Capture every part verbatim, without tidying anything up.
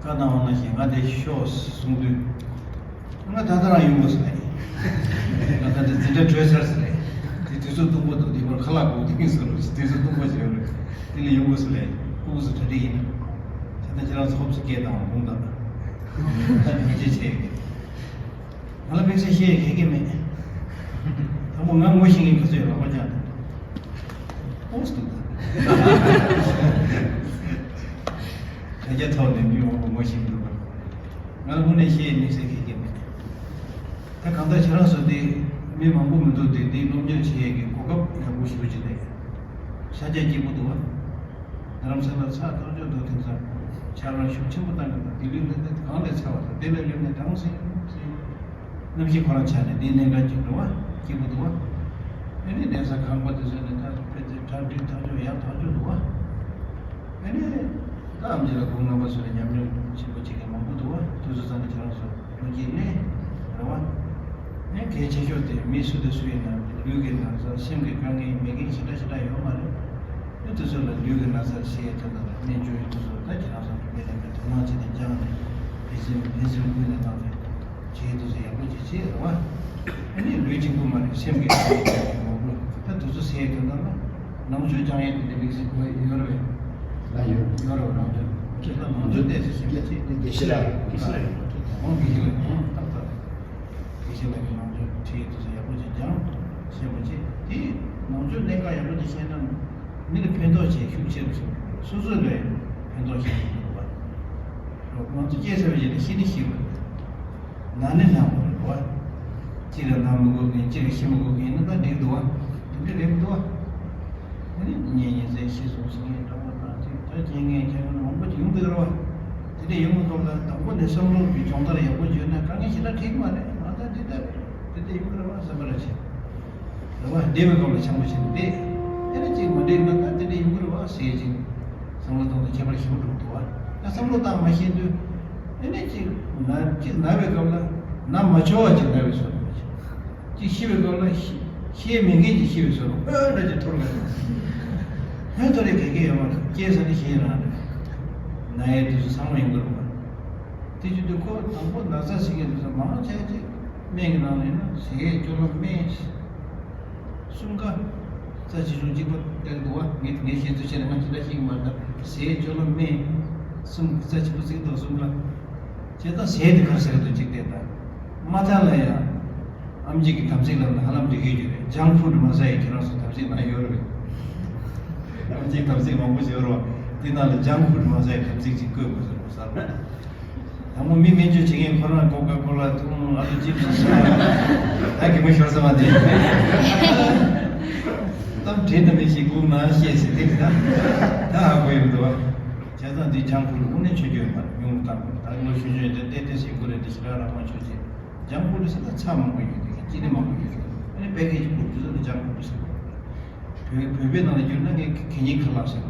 བཀའ་གནང་བ་ནང་བཞིན་ང་དེ་ཤོག་གསུང་དུས། ང་ད་ལྟ་རང་ཡོང་དགོས་ཟེར་ལ་ཡིན། ང་ད་ལྟ་འཛིན་གྲྭ་གྲོལ་ཚར་ཟེར་ལ་ཡིན། དེ་དུས་ཚོད་སྟོང་པ་འདུག་དེ་བར་ཁ་ལག་སྒུག་དེ་ཡིན་ཟེར་ལ་དུས་ཚོད་སྟོང་པ་ཞིག་ཡོད་རེད། དེ་ལ་ཡོང་དགོས་ཟེར་ལ་ཡིན། ཕྲུ་གུ་ཚོ་གྲ་སྒྲིག་ཡིན་ན། ད་ལྟ་ཁྱེད་རང་ཚོ་ཧོབ་སེ་སྐད་བཏང་བ་དགོངས་དག་ད་ཐུགས་རྗེ་ཆེ། ང་ལ་དམིགས་བསལ་བཤད་ཡས་ག་གེ་མེད། དང་པོ་ང་ངོ་ཤེས་མཁན་ག་ཚོད་ཡོད་ལག་པ་བརྐྱངས་དང་། ཨོ་སི་འདུག་ད། དྲ་རྒྱ་ཐོག་ནས་མི་མང་པོ་ངོ་ཤེས་མི་འདུག་ང་ལ་དངོས་གནས་བཤད་ཡས་དམིགས་བསལ་ག་གེ་མེད། ད་གང་ལྟར་ཁྱེད་རང་ཚོ་འདི་མི་མང་པོ་མི་འདུག་དེ་འདི་སློབ་གཉེར་བྱེད་ཡས་ཀྱི་གོ་སྐབས་ཡག་པོ་ཞེ་པོ་ཅིག་རེད། ཤར་རྒྱག་སྐྱིད་པོ་འདུག་བ། རྡ་རམ་ས་ལ་ཚ་ཐག་ཆོད་འདུག་དེང་སང་ཆར་པ་ཤུགས་ཆེན་པོ་བཏང་གི་འདུག་དེ་ལུས་ནི་གང་ལས་ཚ་བ་དང་དེ་ལས་ལུས་ནི་གྲང་སིང་སིང་། གནམ་གཤིས་ཁོ་རང་ཆ་ནས་འདི་གནད་འགག་ཅིག་འདུག་བ། སྐྱིད་པོ་འདུག་བ། ཨ་ནི་གནས་ས་ཁང་པ་དེ་ཚོ་ནི་ད་ཕལ་ཆེར་གྲ་སྒྲིག་ཐག་ཆོད་ཡག་ཐག་ཆོད་འདུག་བ། ཨ་ནི་ད་ཨམ་ཆི་ལ་སྒུག་རྣམ་པ་ཚོ་ལ་ཉམས་མྱོང་ཆེན་པོ་བྱེད་མཁན་མང་པོ་འདུག་བ། དུས་ཚོད་ཙམ་ནས་ཁྱེད་རང་ཚོ་ལོ་རྒྱུས་གླེང་རེད་བ། ཨ་ནི་གལ་ཆེ་ཤོས་དེ་མི་སུ་དང་སུ་ཡིན་ན་ལུས་ཀྱི་ན་ཚ་སེམས་ཀྱི་དཀའ་ངལ་མེད་མཁན་ཞེ་དྲག་ཞེ་དྲག་ཡོད་མ་རེད། ཨ་ནི་དེ་ཚོ་ལ་ལུས་ཀྱི་ན་ཚ་སེལ་ཐུབ་ན་ལ་སྨན་བཅོས་ཡོད་དུས་ཚོད་ད་ཁྱེད་རང་ཚོ་མི་རྣམས་ཀྱི་དོ་སྣང་བྱས་ནས་སྦྱངས་ནས་ཕན་སེམས་ཕན་སེམས་ཀུན་ནས་བཏང་ནས་བྱེད་དུས་ཚོད་ཡག་པོ་ཅིག་བྱེད་རེད་བ། ཨ་ནི་ལུས་གཅིག་པུ་མ་རེད་སེམས་ཀྱི་ཡག་པོ་ཅིག་ཡོད་དགོས། ད་དུས་ཚོད་སེལ་ཐུབ་ན་ལ་ནང་ཆོས་སྦྱང་ཡས་དེ་འདྲ་དམིགས་བསལ་དགོས་ཡོད་རེད་བས། ལ་ཡོད་ཡོད་རེད་བ། ནང་ཆོས་ཁྱེད་ད་ནང་ཆོས་བལྟས་ཚེ་ཤེས་པ་ཅིག་དགེ་བཤེས་ལགས་དགེ་བཤེས་ལགས་ཡོད་ཁྱེད་ད་འོང་དགེ་བཤེས་ལགས་ཡོད་ཏག་ཏག་དགེ་བཤེས་ལགས་ཀྱི་ནང་ཆོས་ཁྲིད་དུས་ཚོད་ཡག་པོ་ཅིག་སྦྱང་ཤེས་པ་ཅིག་དེ་ནང་ཆོས་གནད་འགག་ཡག་པོ་ཅིག་ཤེས་ན། མི་ལ་ཕན་ཐོགས་བྱེད་ཤུགས་ཆེ་རུ་སོང་། སོ་སོ་ལ་ཕན་ཐོགས་བྱེད་ཀྱི་འདུག་བ། ང་ཚོ་སྐྱེས་ཚར་བའི་རྗེས་ལ་ཤི་ནི་ཤི་བ་རེད། ན་ནི་ན་བ་རེད་བ། གཅིག་ལ་ན་མི་དགོས་མཁན་གཅིག་ལ་ཤི་མི་དགོས་མཁན་ཡིན་ན་ད་འགྲིག་འདུག་བ། དེ་འདྲ་རེད་མི་འདུག་བ། ཨ་ནི་གཉེན་ཉེ་ཚན་ཤི་སོང་ཟེར་མཁན་འདྲ་བ་དང་ཅིག་ད་རྐྱེན་ངན་རྐྱེན་ངན་མང་པོ་ཅིག་ཡོང་གི་རེད་བ། དེ་འདྲ་ཡོང་གི་སྐབས་ལ་དང་པོ་ནས་བསམ་བློ་གི་སྦྱོང་བརྡར་ཡག་པོ་བྱས་ན་དཀའ་ངལ་ཞེ་དྲག་འཕྲད་ཀྱི་མ་རེད། ང་ད་འདི་ལྟ་རེད། དེ་འདྲ་ཡོང་གི་རེད་བ་བསམ་པ་རེ་བྱེད། རེད་བ། འདས་པའི་སྐབས་ལ་བྱང་བ་བྱས་ནས་བསྡད། དེ་ནས་གཅིག་མ་འགྲིག་ན་ད་དེ་འདྲ་ཡོང་གི་རེད་བ་ཟེར་ཅིག་བསམ་བློ་གཏོང་དུས་ཁྱད་པར་ཞེ་པོ་འགྲོ་འདུག་བ། ད་བསམ་བློ་བཏང་མ་ཤེས་དུས། དེ་ནས་གཅིག་ན་གཅིག་ན་བའི་སྐབས་ལ་ན་མ་ཆོག་བ་ཅིག་ན་བའི་བཟོ་འདུག་བ། གཅིག་ཤི་བའི་སྐབས་ལ་ཤི་ཤེས་མེད་མཁན་གྱིས་ཤི་བའི་བཟོ་འདུག་ཨོ་འདྲ་ཅིག་འཐོར་ག་ནས། ཧོན་འཐོར་ཡས་ག་གེ་ཡོད་མ་རེད། སྐྱེས་ས་ནི་གཞན་རང་རེད། ན་ཡའི་དུས་སུ་ཚང་མ་ཡོང་གི་རེད་བ། དེ་བྱེད་དུས་ཁོ་དང་པོ་ན་ཚ་ཟེར་མཁན་དེ་ཚོ་མང་ཆེ་ཅིག་སྨན་གྱི་ནང་ནས་ན་ཟས་སྤྱོད་ལམ་སྨན། གསུམ་ཀ་རྩ་ཆེ་ཆུང་གཅིག་པ་བལྟས་འདུག་བ། ངས་ངས་ཤེས་ཚོད་བྱས་ན་ང་ཅི་འདྲ་ཤེས་ཀྱི་མ་རེད། ད་ཟས་སྤྱོད་ལམ་སྨན་གསུམ་རྩ་ཆེན་པོ་བརྩི་འདུག་གསུམ་ཀ་བྱས་ཙང་ཟས་དེ་ག་རེ་ཟེར་གི་འདུག་གཅིག་བལྟས་དང་། མ་མཐའ་ལ་ཡང་ཨམ་ཆི་གི་དམ་ཚིག་ལབ་ན་ཧ་ལམ་འགྲིག་གི་ཡོད་རེད། ཇང་ཕུད་མ་ཟ་ཡི་ཁྱེད་རང་ཚོ་དམ་ཚིག་ནང་ཡོད་རེད། ཨམ་ཆིའི་དམ་ཚིག་མང་པོ་ཞིག་ཡོད་རེད་བ། དེ་ནང་ལ་ཇང་ཕུད་མ་ཟ་ཡི་དམ་ཚིག་ཅིག་བཀོད་དགོས་ཟེར་བ་ཟེར་བ། དང་པོ་མི་སྨན་བཅོས་བྱེད་མཁན་ཁོ་རང་ཀོ་ཀ་ཀོ་ལ་འཐུང་ཨ་ལུ་ཅིབ་སི་ཟ། ད་གད་མོ་ཤོར་ས་མ་དེ། གཏམ་དྲན་དང་མི་ཤེས་སྒུག་ན་ཤེས་ཟེར་དེ་རེད་ད། ད་ཧ་གོ་ཡི་མི་འདུག་བ། བྱས་ཙང་འདི་ཇང་ཕུད་དངོས་གནས་མཆོད་རྒྱུ་ཡོད་མ་རེད། ཉུང་དང་ད་ལོ་གཞོན་གཞོན་དེ་ཏེ་ཏེ་ཟེར་དགོས་རེད། དེ་ཞེ་དྲག་རང་དབང་ཆོག་ཅིག་ཇང་ཕུད་ཟེར་ན་ཚྭ་མང་པོ་ཡོད་དེ་ཅི་ནི་མང་པོ་ཡོད་ཅོག་ཨ་ནི་པེ་ཀེ་ཇི་ཕུད་དེ་ཚོ་ནི་ཇང་ཕུད་ཟེར་དགོས་རེད། བོད་བོད་པའི་ནང་ལ་བསྒྱུར་ན་ངས་གད་སྙིགས་ཁ་ལག་ཟེར།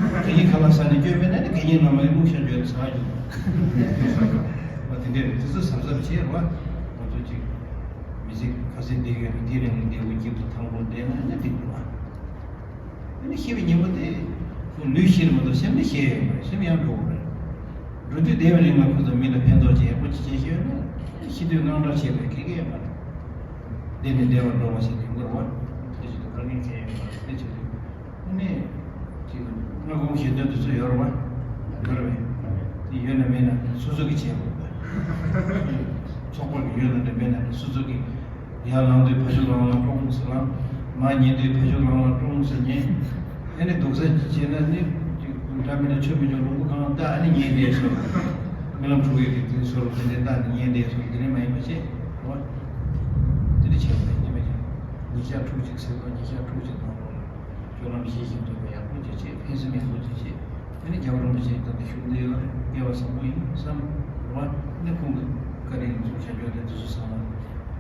གད་སྙིགས་ཁ་ལག་ཟ་ནས་སྐྱོན་མེད་ན་ནི་གད་སྙིགས་ནང་མ་ཡི་བླུགས་བཞག་བརྗོད་ཟ་རྒྱུ། བ་དེ་འདྲས་རེད། དེ་ཚོ་གཟབ་གཟབ་བྱེད་རོགས། ང་ཚོ་ཅིག་མི་ཚེ་ག་ཚོད་བསྡད་ཡོད་ན་དེ་རིང་ལ་བདེ་པོ་སྐྱིད་པོ་ཐང་པོ་བསྡད་ན་ནི་འགྲིག་འགྲོ། ཨ་ནི་ཤི་བའི་ཉིན་མོ་དེ་ཁོ་ལུས་ཤི་རེད་མ་གཏོགས་སེམས་ནི་ཤི་ཡོད་མ་རེད། སེམས་ཡང་འགྲོ་གི་རེད། འགྲོ་དུས་བསྡད་པའི་རིང་ལ་ཁོ་ཚོ་མི་ལ་ཕན་ཐོགས་ཅིག་ཡག་པོ་ཅིག་བྱས་ཤི་ཡོད་ན་ཤི་དུས་དངངས་སྐྲག་བྱེད་པའི་གེ་གེ་ཡོད་མ་རེད། འདི་ནི་བདེ་བར་འགྲོ་བ་ཞིག་ཡོང་གི་རེད་བ། དེ་བྱེད་དུས་དཀའ་ངལ་གང་ཡང་མ་རེད། དེ་བྱེད་དུས་ཨ་ནི་ཅིག་སྔ་དགོང་ཞལ་འདོན་དུས་ཚོད་ཡོད་རེད་བ། ཡོད་རེད་བས། དེ་ཡོད་ན་མེད་ན་སོ་སོ་གིས་བྱེད་དགོས་པ། ཚོགས་པ་གི་ཡོད་ན་འདྲ་མེད་ན་འདྲ་སོ་སོ་གིས། ཡར་ལངས་དུས་ཕ་ཤུལ་ལངས་ལ་ཀྲོང་ཟེར་ལངས། མར་ཉལ་དུས་ཕ་ཤུལ་ལངས་ལ་ཀྲོང་ཟེར་ཉལ། ཨ་ནི་འདུག་ས་བྱས་ན་ནི། འདྲ་མི་འདྲ་ཆོས་མི་འཇོག་ལུང་པ་གང་ལྟ་ཨ་ནི་ཉལ་བསྡད་སོ། རྨི་ལམ་འཁྲུག་ཡོད་དུས་དེ་སོ་རུ་དེ་འདྲའི་ལྟ་ནི་ཉལ་བསྡད་སོ་དེ་ནི་མ་ཡིན་པ་བྱས། རེད་བ། དེ་འདྲ་བྱས་པ་ཡིན་ནི་མེད་ཀྱང་། ཉིན་ཞག་ཕྲུགས་གཅིག་ཟེར་བ་ཉིན་ཞག་ཕྲུགས་གཅིག་ནང་ལོགས་ལ། སྤྱོད་ལམ་ཞི་ཞིང་དུལ་བ་ཡག་པོ་ཅིག་བྱེད། ཕན་སེམས་ཡག་པོ་ཅིག་བྱེད། ཨ་ནི་རྒྱལ་བ་རིན་པོ་ཆེ་ད་ལྟ་བཞུགས་བསྡད་ཡོད་རེད། སྐལ་བ་བཟང་པོ་ཡིན་བསམ་རེད་བ། ཨ་ནི་ཁོང་གི་བཀའ་དྲིན་གཙུག་བཞག་རྒྱུ་རེད། དེ་ཚོ་ཚང་མ་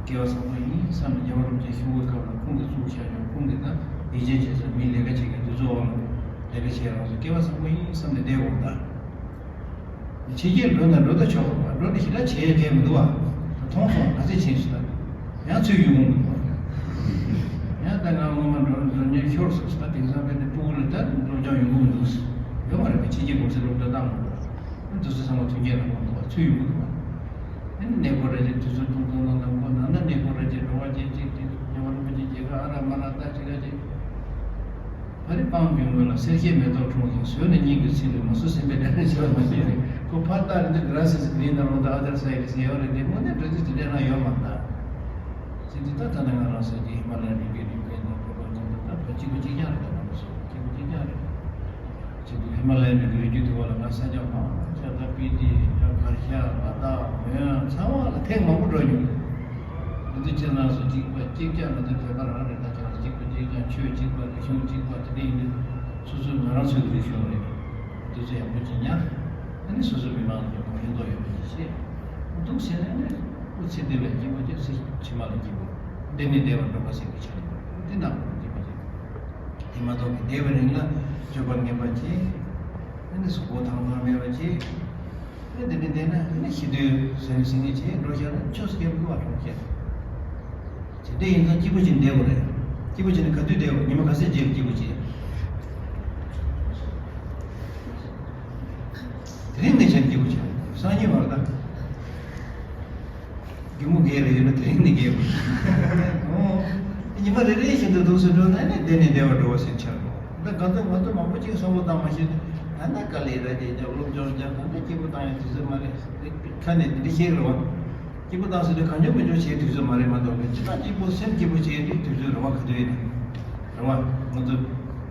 སྐལ་བ་བཟང་པོ་ཡིན་བསམ་ནས་རྒྱལ་བ་རིན་པོ་ཆེ་བཞུགས་པའི་སྐབས་ལ་ཁོང་གི་གཙུག་བཞག་རྒྱུ། ཁོང་གི་ད་ཡིད་ཆེས་བྱེད་ས་མི་ལས་ཀ་བྱེད་མཁན་དེ་ཚོ་འོག་ལ་ལས་ཀ་བྱེད་རང་ཚོ་སྐལ་བ་བཟང་པོ་ཡིན་བསམ་ནས་བསྡད་དགོས་ད། ཕྱི་རྒྱལ་འགྲོ་ན་འགྲོ་ད་ཆོག་གི་རེད་བ། འགྲོ་ནས་ཞེ་དྲག་བྱེད་ཡས་གང་ཡང་མི་འདུག་བ། ད་མཐོང་སོང་ག་ཚོད་ཕྱིན་སོང་ད། ཡང་ཚུར་ཡོང་གི་མི་འདུག་བ། ཡང་ད་ང་སྔོན་མ་འགྲོ་འགྲོ་མཁན་ཤོར་སོང་ད། དེང་སང་དཔེ་དེ་སྤུ་གུ་ལ་ད་སློབ་སྦྱོང་ཡོང་གི་མི་འདུག་ཡོད་མ་རེད་པ། ཕྱི་རྒྱལ་གོམས་སེ་སློབ་གྲྭ་བཏང་དགོས་རེད། དུས་ཚོད་ཚང་མ་མཐུན་རྐྱེན་ལ་མང་འདུག་པ་ཚུད་ཡོང་གི་འདུག་པ། ཨ་ནི་གནས་སྐོར་རེ་རེ་དུས་ཚོད་ཐུང་ཐུང་ནང་ལ་འགོ་ནང་ན་གནས་སྐོར་རེ་རེ་འགྲོ་བ་བྱེད་ཅིག་ཅིག་རྒྱལ་བ་རིན་པོ་ཆེ་མཇལ་ཁ་ཨ་ར་མ་ར་ལྟ་ཅིག་ར་ཅིག་ཕ་རི་སྤང་གི་ངོས་ལ་སེར་སྐྱའི་མེ་ཏོག་འཁྲུངས་ཤིང་ཟོས་ནས་སྙིང་གི་ཚིལ་ལས་མ་སོས་སེམས་པའི་འདྲ་རེ་བྱེད་པ་མ་ཤེས་རེད། ཁོ་ཕར་ལྟ་རེ་འདི་ག་ར་སེ་སི་གི་རིན་ན་རོང་ད་ཨ་དར་ས་ཡི་གི་ཟེར་ཡོད་རེད་དེ་དངོས་གནས་འགྲོ་རྩིས་དེ་འདྲ་ན་ཡོད་མ་རེད། ཅི་འདི་ད་ད་ནང་ང་རང་སོ་གི་ཧི་མ་ལ་ཡའི་རི་རྒྱུད་རིམ་པའི་ནང་བོད་པ་ཚོ་འདི་ད་བོད་གཅིག་པ་གཅིག་རྐྱང་རེད། ད་ང་རང་སོ་གཅིག་པ་གཅིག་རྐྱང་རེད། ཅི་འདུག་ཧི་མ་ལ་ཡའི་རི་རྒྱུད་དུ་བ་ལ་ང་ས་ཆ་མང་ཆ་ད་སྤི་ཏི་ད་གར་ཤ་ལ་དྭགས་མོན་ཚང་མ་ལ་ཐེངས་མང་པོ་འགྲོ་མྱོང་། འདི་ཚོ་ཁྱེད་རང་སོ་གཅིག་པ་གཅིག་རྐྱང་ང་ཚོ་བོད་པ་རང་རེད། ད་ཁྱེད་རང་གཅིག་པ་གཅིག་རྐྱང་ཆོས་གཅིག་པ་རིག་གཞུང་གཅིག་པ་དེ་འདྲ་ཡིན་དུས་སོ་སོའི་ང་རང་ཚོའི་རིག་གཞུང་རེད། འདི་ཚོ་ཡག་པོ་ཅིག་ཉར། ཨ་ནི་སོ་སོའི་མི་མང་ལ་ཡག་པོ་ཕན་ཐོགས་ཡོད་པ་ཅིག་བྱེད། འདུག་བྱས་ནས་ནི་སྐུ་ཚེ་འདི་ལ་སྐྱིད་པོ་ཅིག་ཚེ་ཕྱི་མ་ལ་སྐྱིད་པོ། འདི་ནི་བདེ་བར་འགྲོ་བ་ཟེར་བའི་ཆ་ནས་འདི་ནང་ལ་སྐྱིད་པ་ཅིག་དེ་མ་གཏོགས་ཀྱི་བདེ་བའི་རིང་ལ་སྤྱོད་པ་ངན་པ་བྱེད། ཨ་ནི་གཟུགས་པོ་ཐང་ཐང་མེད་པ་བྱེད། ཨ་ནི་འདི་ནི་བདེ་ན་ཨ་ནི་ཤི་དུས་ཟ་ཡི་ཟིན་ངེས་བྱེད་འགྲོ་བཞག་ན་ཆོས་སུ་སྐྱེ་བ་གྲོང་ཁྱེར། དེ་འདྲ་ཡིན་ཙང་སྐྱིད་པོ་ཅིག་བསྡད་དགོས་རེད། སྐྱིད་པོ་བྱས་ནས་ག་དུས་བསྡད་དགོས། ཉི་མ་ག་ཚོད་རྗེས་སྐྱིད་པོ་བྱེད། དེ་རིང་ནས་བྱས་སྐྱིད་པོ་བྱེད། སང་ཉིན་བར་ད། སྒྱུ་མ་སྒེར་རེ་ཡོད་ན་དེ་རིང་ནས་སྒེར་དགོས། ཨོ། ཉི་མ་རེ་རེ་བཞིན་དུ་འདུག་སེ་འགྲོ་ན་ནི་བསྡད་ནས་བསྡད་པ་འགྲོ་བ་ཟེར་ཆགས་འགྲོ། ད་ག་ཚོད་ང་ཚོ་མང་པོ་ཅིག་བསམ་བློ་བཏང་མ་ཤེས་ན་ན་དཀའ་ལས་ར་དེ་རྒྱབ་སློབ་སྦྱོང་རྒྱབ་ད་ནི་སྐྱིད་པོ་བཏང་ཡ་དུས་ཚོད་མ་རེད། ཁ་ནས་འདི་འདྲ་བཤད་རེད་བ། སྐྱིད་པོ་བཏང་ཟེར་དུས་གང་བྱུང་མི་བྱུང་བྱེད་དུས་ཚོད་མ་རེད་མ་གཏོགས་པའི་སྤྱི་བཏང་སྐྱིད་པོ་སེམས་སྐྱིད་པོ་བྱེད་དུས་དུས་ཚོད་རེ་བ་ག་དུས་ཡིན་རེད་བ། ང་ཚོ་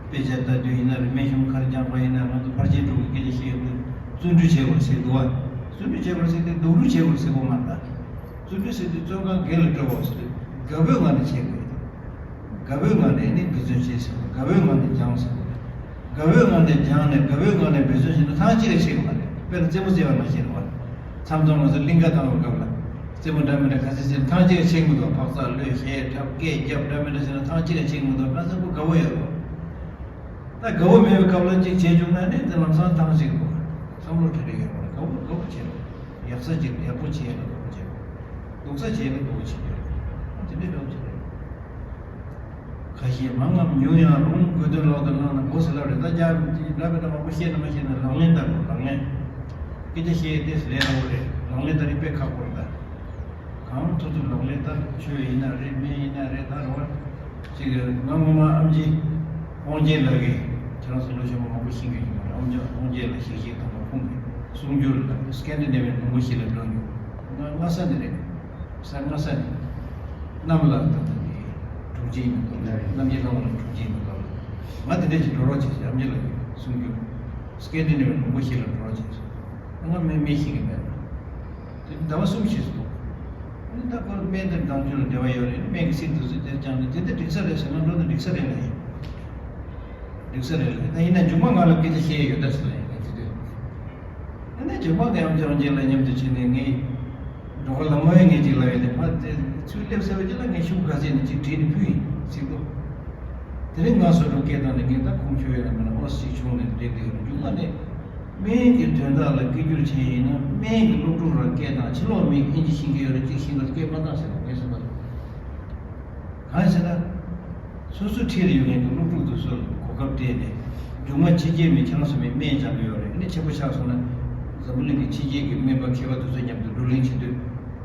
དཔེ་ཆ་ལྟ་དུས་ཡིན་ན་རེད། སྨན་གཞུང་ཁར་སྦྱངས་པ་ཡིན་ན་ང་ཚོ་ཕར་ཕྱིན་དྲུག་གི་སྐད་ཆ་བཤད་དུས་བརྩོན་འགྲུས་བྱེད་དགོས་ཟེར་འདུག་བ། བརྩོན་འགྲུས་བྱེད་དགོས་ཟེར་དུས་སྡུག་རུས་བྱེད་དགོས་ཟེར་དགོས་མ་རེད། བརྩོན་འགྲུས་ཟེར་དུས་བརྩོན་ཁང་སྒེར་ལ་སྤྲོད་པ་ཟེར་དུས་དགའ་པོའི་ངང་ནས་བྱེད་དགོས། དགའ་པོའི་ངང་ནས་ནི་འབད་བརྩོན་བྱེད་ཟེར་བ། དགའ་པོའི་ངང་ནས་སྦྱངས་ཟེར་བ། དགའ་པོའི་ངང་ནས་སྦྱངས་ནས་དགའ་པོའི་ངང་ནས་འབད་བརྩོན་བྱས་ན་ཐང་གཅིག་ལ་ཆད་ཀྱི་མ་རེད། དཔེར་ན་རྩེད་མོ་རྩེ་བ་ནང་བཞིན་རེད་བ། མཚམས་མཚམས་ང་ཚོ་གླིང་ག་བཏང་བའི་སྐབས་ལ་རྩེད་མོ་འདྲ་མི་འདྲ་ག་ཚོད་རྩེ་ན་ཐང་གཅིག་ལ་ཆད་ཀྱི་མི་འདུག་ཕག་ཚག་གློད་གཞས་འཁྲབ་སྐད་རྒྱབ་འདྲ་མི་འདྲ་བྱས་ན་ཐང་གཅིག་ལ་ཆད་ཀྱི་མི་འདུག་ང་ཚོ་དགའ་པོ་ཡོད་རེད་བ། ད་དགའ་པོ་མེད་པའི་སྐབས་ལ་གཅིག་བྱས་བྱུང་ན་ནི་དེ་ལམ་སང་ཐང་གཅིག་འདུག་བསམ་བློ་ག་རེ་ཡོད་རེད། དགའ་པོ་དགའ་པོ་བྱེད་རོགས། ཡག་ས་ཅིག་ཡག་པོ་བྱེད་ཡག་པོ་བྱེད་རོགས། སྡུག་ས་བྱེད་ཡག་སྡུག་པོ་བྱེད་ཡག་དེ་འདྲའི་འདྲ་བོ་བྱེད་རེད། ཁ་ཤས་མང་ངམ་ཉུང་ཡང་རུང་དགོས་དོན་ལག་ཏུ་བླངས་ན་དགོས་ཟེར་ལབ་རེད། ད་རྒྱ་མི་འདྲ་བའི་འདྲ་མང་པོ་བཤད་ན་མ་བཤད་ན་ལག་ལེན་བསྟར་དགོས། ལག་ལེན། སྐད་ཆ་བཤད་ཏེ་ལས་སླ་པོ་རེད། ལག་ལེན་བསྟར་ཡག་དཔེ་ཁག་པོ་རེད་ད། གང་ཐུབ་ཐུབ་ལག་ལེན་བསྟར། ཆོས་ཡིན་ན་རེད། སྨན་ཡིན་ན་རེད། ད་རུང་ཅིག་ང་སྔོན་མ་ཨེམ་ཆི་དབང་རྒྱལ་ལགས་ཀྱིས་ཁྱེད་རང་ཚོ་ལོ་ཆེན་པོ་མང་པོ་ཤེས་ཀྱི་ཡོད་མ་རེད། ཨེམ་ཆི་དབང་རྒྱལ་ལགས་ཞིག་ཞིག་དང་པོ་ཁོང་གིས་གསུང་སྒྱུར་ལ་སྐན་ཌི་ནེ་ཝི་ཡན་ལུང་པ་ཞིག་ལ་འགྲོ་མྱོང་། ང་སྔ་ས་ནས་རེད། ས་སྔ་ས་ནས་གནམ་ལ་ད་ལྟ་ནས་དྲུག་ཅུ་ཡིན་མི་འདུག་རྣམ་རྒྱལ་ལྷ་མོ་ལ་དྲུག་ཅུ་ཡིན་མི་འདུག་ང་དེ་འདྲས་ཀྱི་འགྲོ་རོགས་བྱེད་ཟེར། ཨེམ་ཆི་ལགས་ཀྱིས་གསུང་སྒྱུར་སྐན་ཌི་ནེ་ཝི་ཡན་ལུང་པ་ཞིག་ལ་འགྲོ་རོགས་བྱེད་ཟེར། ང་སྨན་སྨན་ཤེས་ཀྱི་མེད། དེ་ཟླ་བ་གསུམ་ཞིག་འདུག་ཨ་ནི་ད་ཁོ་སྨན་དང་ནང་ཆོས་ལ་འབྲེལ་བ་ཡོད་རེད། སྨན་གྱི་ཚིག་དེ་ཚོ་དེར་སྦྱངས་ནས་དེ་འདྲ་འགྲིག་ས་རེད་ཟེར་ན་འགྲོ་ན་འགྲིག་ས་རེད་ལ་ཡིན། འགྲིག་ས་རེད་ལ་ཡིན། ད་ཡིན་ན་མཇུག་མ་ང་ལ་སྐད་ཆ་བཤད་ཡོད་ད་ཟེར་ལ་ཡིན་ང་དེ་དུས། ཨ་ནི་མཇུག་མ་ངས་ཨེམ་ཆི་དབང་རྒྱལ་ལགས་མཉམ་དུ་ཕྱིན་ནས་ངས་འགྲོ་ཁ་ལ་མོ་ཡ་ངས་ཅིག་ལབ་ཡོད་དེ་ཕ་དེ་ཚུར་སླེབས་ཟེར་བ་ཅིག་ལ་ངས་ཤུགས་ག་ཚད་ནས་ཅིག་བྲིས་ནས་ཕུལ་ཡིན་ཚིག་ཏོ། དེ་རིང་ང་སོ་སོ་སྐད་བཏང་ནས་ངས་ད་ཁུངས་འཁྱོལ་ཡོད་ན་མེད་ན་ཨོ་ཅིག་བྱུང་ནས་འགྲིག་འགྲིག་རེད། མཇུག་མ་ནས། སྨན་གྱི་དོན་དག་ལ་སྐད་སྒྱུར་བྱས་ཡིན་ན་སྨན་གྱི་སློབ་ཕྲུག་རང་སྐད་དང་ཕྱི་ལོགས་མི་ཨིན་ཇི་ཤེས་ཀྱི་ཡོད་རེད་ཅིག་ཤེས་ཀྱི་རེད་སྐད་མ་བཏང་ཟེར་བ་ངས་ཟེར་བ་རེད། གང་ཡིན་ཟེར་ན། སོ་སོའི་འཁྲིས་ལ་ཡོད་མཁན་གྱི་སློབ་ཕྲུག་དེ་ཚོ་ལ་གོ་སྐབས་སྤྲད་ནས་མཇུག་མ་ཕྱི་རྒྱལ་མི་ཁྱེད་རང་ཚོ་མི་སྨན་སྦྱང་གི་ཡོད་རེད། ཨ་ནི་ཆེན་པོ་ཆགས་སོང་ན་འཛམ་བུ་གླིང་གི་ཕྱི་རྒྱལ་གྱི་སྨན་པ་མཁས་པ་དེ་ཚོ་མཉམ་དུ་བགྲོ་གླེང་བྱེད་དུས་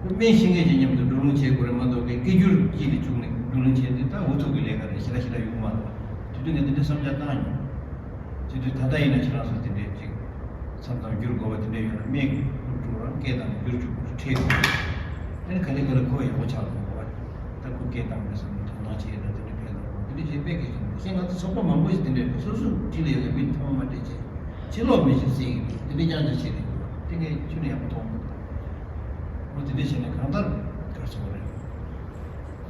ཁོ་སྨན་ཤེས་མཁན་ཅིག་མཉམ་དུ་བགྲོ་གླེང་བྱེད་དགོས་རེད་མ་གཏོགས་པའི་སྐད་སྒྱུར་གྱིས་ལ་བཅུག་ནས་བགྲོ་གླེང་བྱེད་དུས་ད་འུ་ཐུག་གི་ལས་ཀ་རེད། ཞེ་དྲག་ཞེ་དྲག་ཡོང་གི་མ་རེད་བ། དེ་དུས་ངས་འདི་འདྲའི་བསམ་འཆར་བཏང་མྱོང་། དེ་དུས་ད་ལྟ་ཡིན་ན་ཁྱེད་རང་ཚོ་དེ་འདྲའི་ཅིག་མཚམས་མཚམས་བསྒྱུར་དགོས་པ་དེ་འདྲ་ཡོད་ན་སྨན་གྱི་སློབ་ཕྲུག་རང་སྐད་བཏང་ནས་བསྒྱུར་བཅུག་དགོས་ཁྲིད་དགོས། ཨ་ནི་ག་ལེ་ག་ལེ་ཁོ་ཡག་པོ་ཆགས་འགྲོ་དགོས་པ། ད་ཁོ་སྐད་བཏང་མེད་བསམ་ནས་དོ་སྣང་བྱེད་ཡས་ད་དེ་འདྲ་ཕན་ཐོགས་དགོས་དེ་འདྲ་བྱེད་དཔེ་གལ་ཆེན་པོ་ཤེས། ང་ཚོ་ཚོགས་པ་མང་པོ་ཞིག་དེ་འདྲ་ཡོད། སོ་སོ་འཁྲིས་ལ་ཡོད་པའི་མི་ཐོག་མ་སྤྲད་བྱས་ཕྱི་ལོགས་མི་ཞིག་བསད་ཀྱི་འདུག་དེ་འདྲ་རྐྱང་རྐྱང་བྱེད་ཀྱི་འདུག་དེ་ངས་ཁྱོན་ནས་ཡག་པོ་མཐོང་མི་འདུག་འོ་དེ་འདྲ་བྱས་ནས་གང་ལྟར་ག་རེ་ཟེར་དགོས་རེད།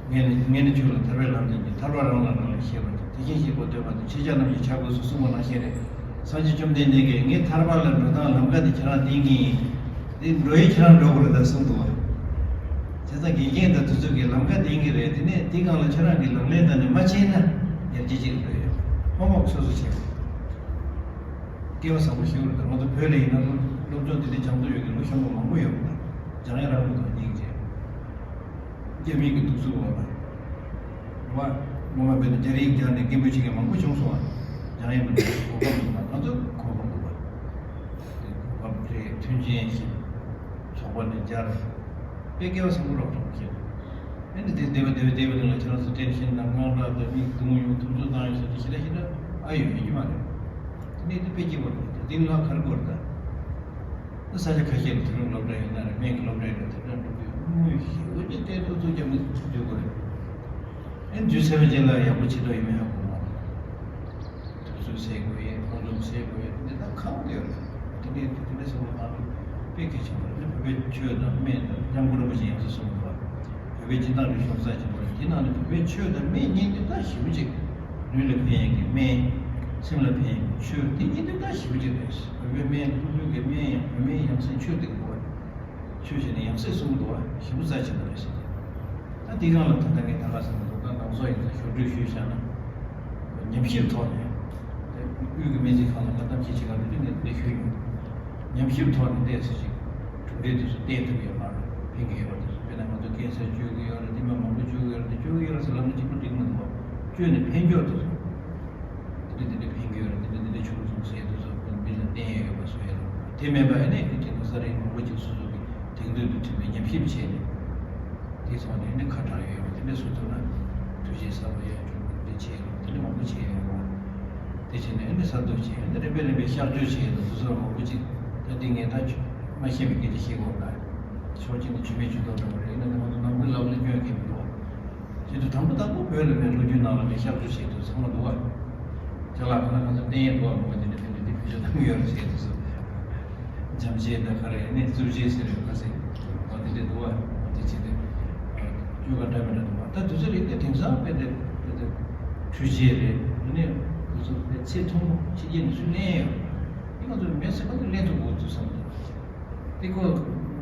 ངས་ནི་ངས་ནི་ཁྱོད་ལ་ཐར་པའི་ལམ་སྟོན་གྱི། ཐར་པ་རང་ལ་རང་ལས་ཤེས་པར་གྱིས། དེ་བཞིན་གཤེགས་པ་ཐོས་པ་དང་། ཆོས་ཆ་རྣམས་ཀྱི་ཆ་དགོས་སོ་གསུངས་པ་ནང་བཞིན་རེད། སངས་རྒྱས་བཅོམ་ལྡན་འདས་ཀྱིས་ངས་ཐར་པ་ལ་འགྲོ་སྟངས་ལམ་ཁ་དེ་ཁྱེད་རང་བསྟན་གྱི་ཡིན། དེ་འགྲོ་ཡས་ཁྱེད་རང་འགྲོ་དགོས་རེད་ད་གསུངས་འདུག་བ། བྱས་ཙང་དགེ་རྒན་དང་དེ་ཚོ་གིས་ལམ་ཁ་བསྟན་གྱི་རེད། དེ་ནས་དེའི་སྒང་ལ་ཁྱེད་རང་གིས་ལག་ལེན་བསྟར་ནས་མ་བྱས་ན་ཡར་རྒྱས་ཅིག་འགྲོ་ཡོད། ཧོམ་ཝོག་སོ་སོ་བྱེད་དགོས། སྐལ་བ་བཟང་པོ་ཞིག་རེད་ད། ང་ཚོ་བོད་ལ་ཡིན་ན་སློབ་སློབ་སྦྱོང་དེ་འདྲའི་སྦྱང་འདོད་ཡོད་མཁན་ལོ་གཞོན་པ་མང་པོ་ཡོད་རེད་ད། སྦྱང་ཡ་རག་མི་འདུག་སྙིང་རྗེ། རྒྱ་མི་གི་གདུག་རྩུབ་འོག་ལ། རེད་བ། སྔོན་མ་བོད་ནས་རྒྱ་རིགས་སྦྱངས་ནས་རྒན་པོ་བྱེད་མཁན་མང་པོ་བྱུང་སོང་བ། སྦྱང་ཡས་མི་འདུག་གོ་སྐབས་མི་འདུག་ང་ཚོ་གོ་སྐབས་འདུག་བ། དེ་ བབས་རེད། མཐུན་རྐྱེན་ཞིག་ཚོགས་པ་ནས་སྦྱར། དཔེ་སྐལ་བ་བཟང་པོ་རོགས་གྲོང་ཁྱེར། ཨེ་འདི་དེ་བདེ་བ་བདེ་བ་བདེ་བ་ནང་ལ་ཁྱེད་རང་ཚོ་བསྟན་ཤིང་དང་དངངས་སྐྲག་དང་མིག་གདུང་ཡོང་ཐུབ་ཚོད་བཏང་ཡོད་ཟེར་ཏེ་ཞེ་དྲག་ཞེ་དྲག་ཨ་ཡོད་ཡོད་ཀྱི་མ་རེད། དེ་ནས་དེ་དཔེ་སྐྱིད་པོ་རེད། དེ་ལ་ག་རེ་དགོས་རེད་ད། ས་ཆ་ཁ་ཤས་ལ་དེ་རིང་སློབ་གྲྭ་ཡོད་ན་རེད། སྨན་གྱི་སློབ་གྲྭ་ཡོད་ན་དེ་འདྲ་འགྲོ་དུས་དངོས་གཞི་འོ་ཅེ་བལྟས་ཐུབ་ཚོད་རྒྱབ་ནས་སྡོད་དགོས་རེད། ཨེ་འཇུ་ཚེ་བ་ཅན་ལ་ཡག་པོ་བྱེད་འདོད་ཡིན་མིན་ཧ་གོ་མ་རེད། དུས་ཚོད་ཟད་དགོས་ཡས། ཁོང་ཚོ་ཟད་དགོས་ཡས། འདི་དག་ཁག་པོ་ཡོད་རེད། དེ་ནས་དེ་འདྲ་སོང་བ་དང་དཔེ་གལ་ཆེན་པོ་རེད། བོད་པའི་ཆོས་དང་སྨན་དང་སྐྱབས་མགོན་རིན་པོ་ཆེ་ཡང་སེ་གསུངས་འདུག་བ། བོད་པའི་སྦྱིན་བདག་རིག་གཞུང་རྩ་ཆེན་པོ་རེད། དེ་ནང་ནས་བོད་པའི་ཆོས་དང་སྨན་གཉིས་འདི་ད་ཞེ་པོ་ཅིག་ལུས་ལ་ཕན་ཡས་ཀྱི་སྨན། སེམས་ལ་ཕན་ཡས་ཀྱི་ཆོས། དེ་གཉིས་འདི་ད་ཞེ་པོ་ཅིག་རེད། བོད་པའི་སྨན་ཀླུ་སྒྲུབ་ཀྱི་སྨན་ཡང་བོད་སྨན་ཡང་སེ་ཆོས་དེ་གི་འདུག་བ། ཆོས་བྱས་ནས་ཡང་སེ་གསུངས་འདུག་བ། ཞེ་པོ་རྩ་ཆེན་པོ་རེད་ཟེར། ད་དེའི་སྒང་ལ་ད་ལྟ་ངས་ད་ག་ཟེར་ན་འདུག་ད་ང་ཚོ་ཡིན་ན་ཞོར་འཕྲོས་ཞུས་བཞག་ན། ཉམས་ཞིབ་ཐོག་ནས། དབུས་ཀྱི་སྨན་རྩིས་ཁང་ལ་ང་གཏམ་བཤད་བྱེད་ག་འགྲོ་དུས་ངས་འདི་འདྲ་ཞུས་མྱོང་། ཉམས་ཞིབ་ཐོག་ནས་བལྟས་ཚེ་ཅིག་གྲུབ་འབྲས་དེ་ཚོ་བསྟན་ཐུབ་ཡོད་མ་རེད། ཕན་གྱི་ཡོད་པ་དེ་ཚོ། དཔེར་ན་ང་ཚོ་ཀན་སར་བཅོས་ཀྱི་ཡོད་རེད། དེ་མ་མང་པོ་བཅོས་ཀྱི་ཡོད་རེད། དེ་བཅོས་ཀྱི་ཡོད་རེད་ཟེར་ལབ་ན་གཅིག་པུ་འགྲིག་མི་འདུག་བ། བཅོས་ནས་ཕན་ཐོགས་དེ་ཚོ། འདི་འདྲ་འདི་འདྲ་ཕན་གྱི་ཡོད་རེད། འདི་འདྲ་འདི་འདྲ་བྱུང་སོང་ཟེར་དུས་ཚོད་ཁོ་མི་ལ་བསྟན་ཡས་ཡོད་པ་བཟོ་ཡས་རེད། དེ་མེད་པ་ཨེ་ནས་ཀྱི་དེང་སང་རིང་མང་པོ་ཅིག་སོ་སོ་གི་དེང་དུས་དུ་ཐུབ་པའི་ཉམས་ཞིབ་བྱས་ནས། དེ་ཚོ་ནས་ཨེ་ནས་ཁ་གྲག་ཡོད་རེད། དེ་འདྲ་སོ་ཐུབ་ན་ཐུགས་རྗེ་ཟབ་པོ་ཡ་བྱུང་། འདི་བྱས་རེད། དེ་འདྲ་མང་པོ་བྱས་ཡོད་རེད། དེ་བྱས་ནས་ཨེ་ནས་གསར་གཏོད་བྱས། ཨེ་ནས་རིམ་པས་རིམ་པས་གཤག་བཅོས་བྱས་ནས་དུས་ཚོད་མང་པོ་ཅིག་ད་འདི་ངས་ད་མ་ཤེས་པའི་སྐད་ཆ་བཤད་དགོས་ད། ཕྱོགས་གཅིག་ནས་ཇུས་མེད་ཇུས་གཏོགས་འགྲོ་བ་རེད། ཨེ་ནས་ང་ཚོ་ནང་ཁུལ་ལབ་ལ་སྐྱོན་གལ་མི་འདུག་བ། ཁྱེད་ཚོ་དང་པོ་དང་པོ་བོད་ལ་མེད་ལོ་རྒྱུས་ནང་ལ་མེད་གཤག་བཅོས་བྱེད་དུས་ཚང་མ་འདུག་བ། ཅ་ལག་ཁོ་ན་ང་ཚོ་བསྟན་ཡས་འདུག་བ། མ་དེ་འདྲ་དེ་འདྲ་དེ་བེད་སྤྱོད་གཏོང་གི་ཡོད་རེད་ཟེར་དུས་སུ། འཇམ་བྱེད་དང་ག་རེ་ནས་རྩུབ་བྱེད་ཟེར་རེད་ཁ་སེ། འོ་དེ་འདྲ་འདུག་བ། འོ་དེ་བྱེད་དུས་བཅོས་ཁ་འདྲ་མི་འདྲ་འདུག་བ། ད་དུས་ཚོད་རིག་པའི་དེང་སང་དཔེ་དེ་དཔེ་དེ་འཕྲུལ་ཆས་རེད། དེ་ནས་དུས་ཚོད་དཔེ་ཚེ་ཐུང་ངུ་ཕྱི་རྒྱལ་ནས་སུས་ལེན་ཡོད། དེ་ང་ཚོ་མེད་ཟེར་ག་ཚོད་ལེན་ཐུབ་དགོས་ཚུལ་བསམ་འདུག་དེ་ཁོ་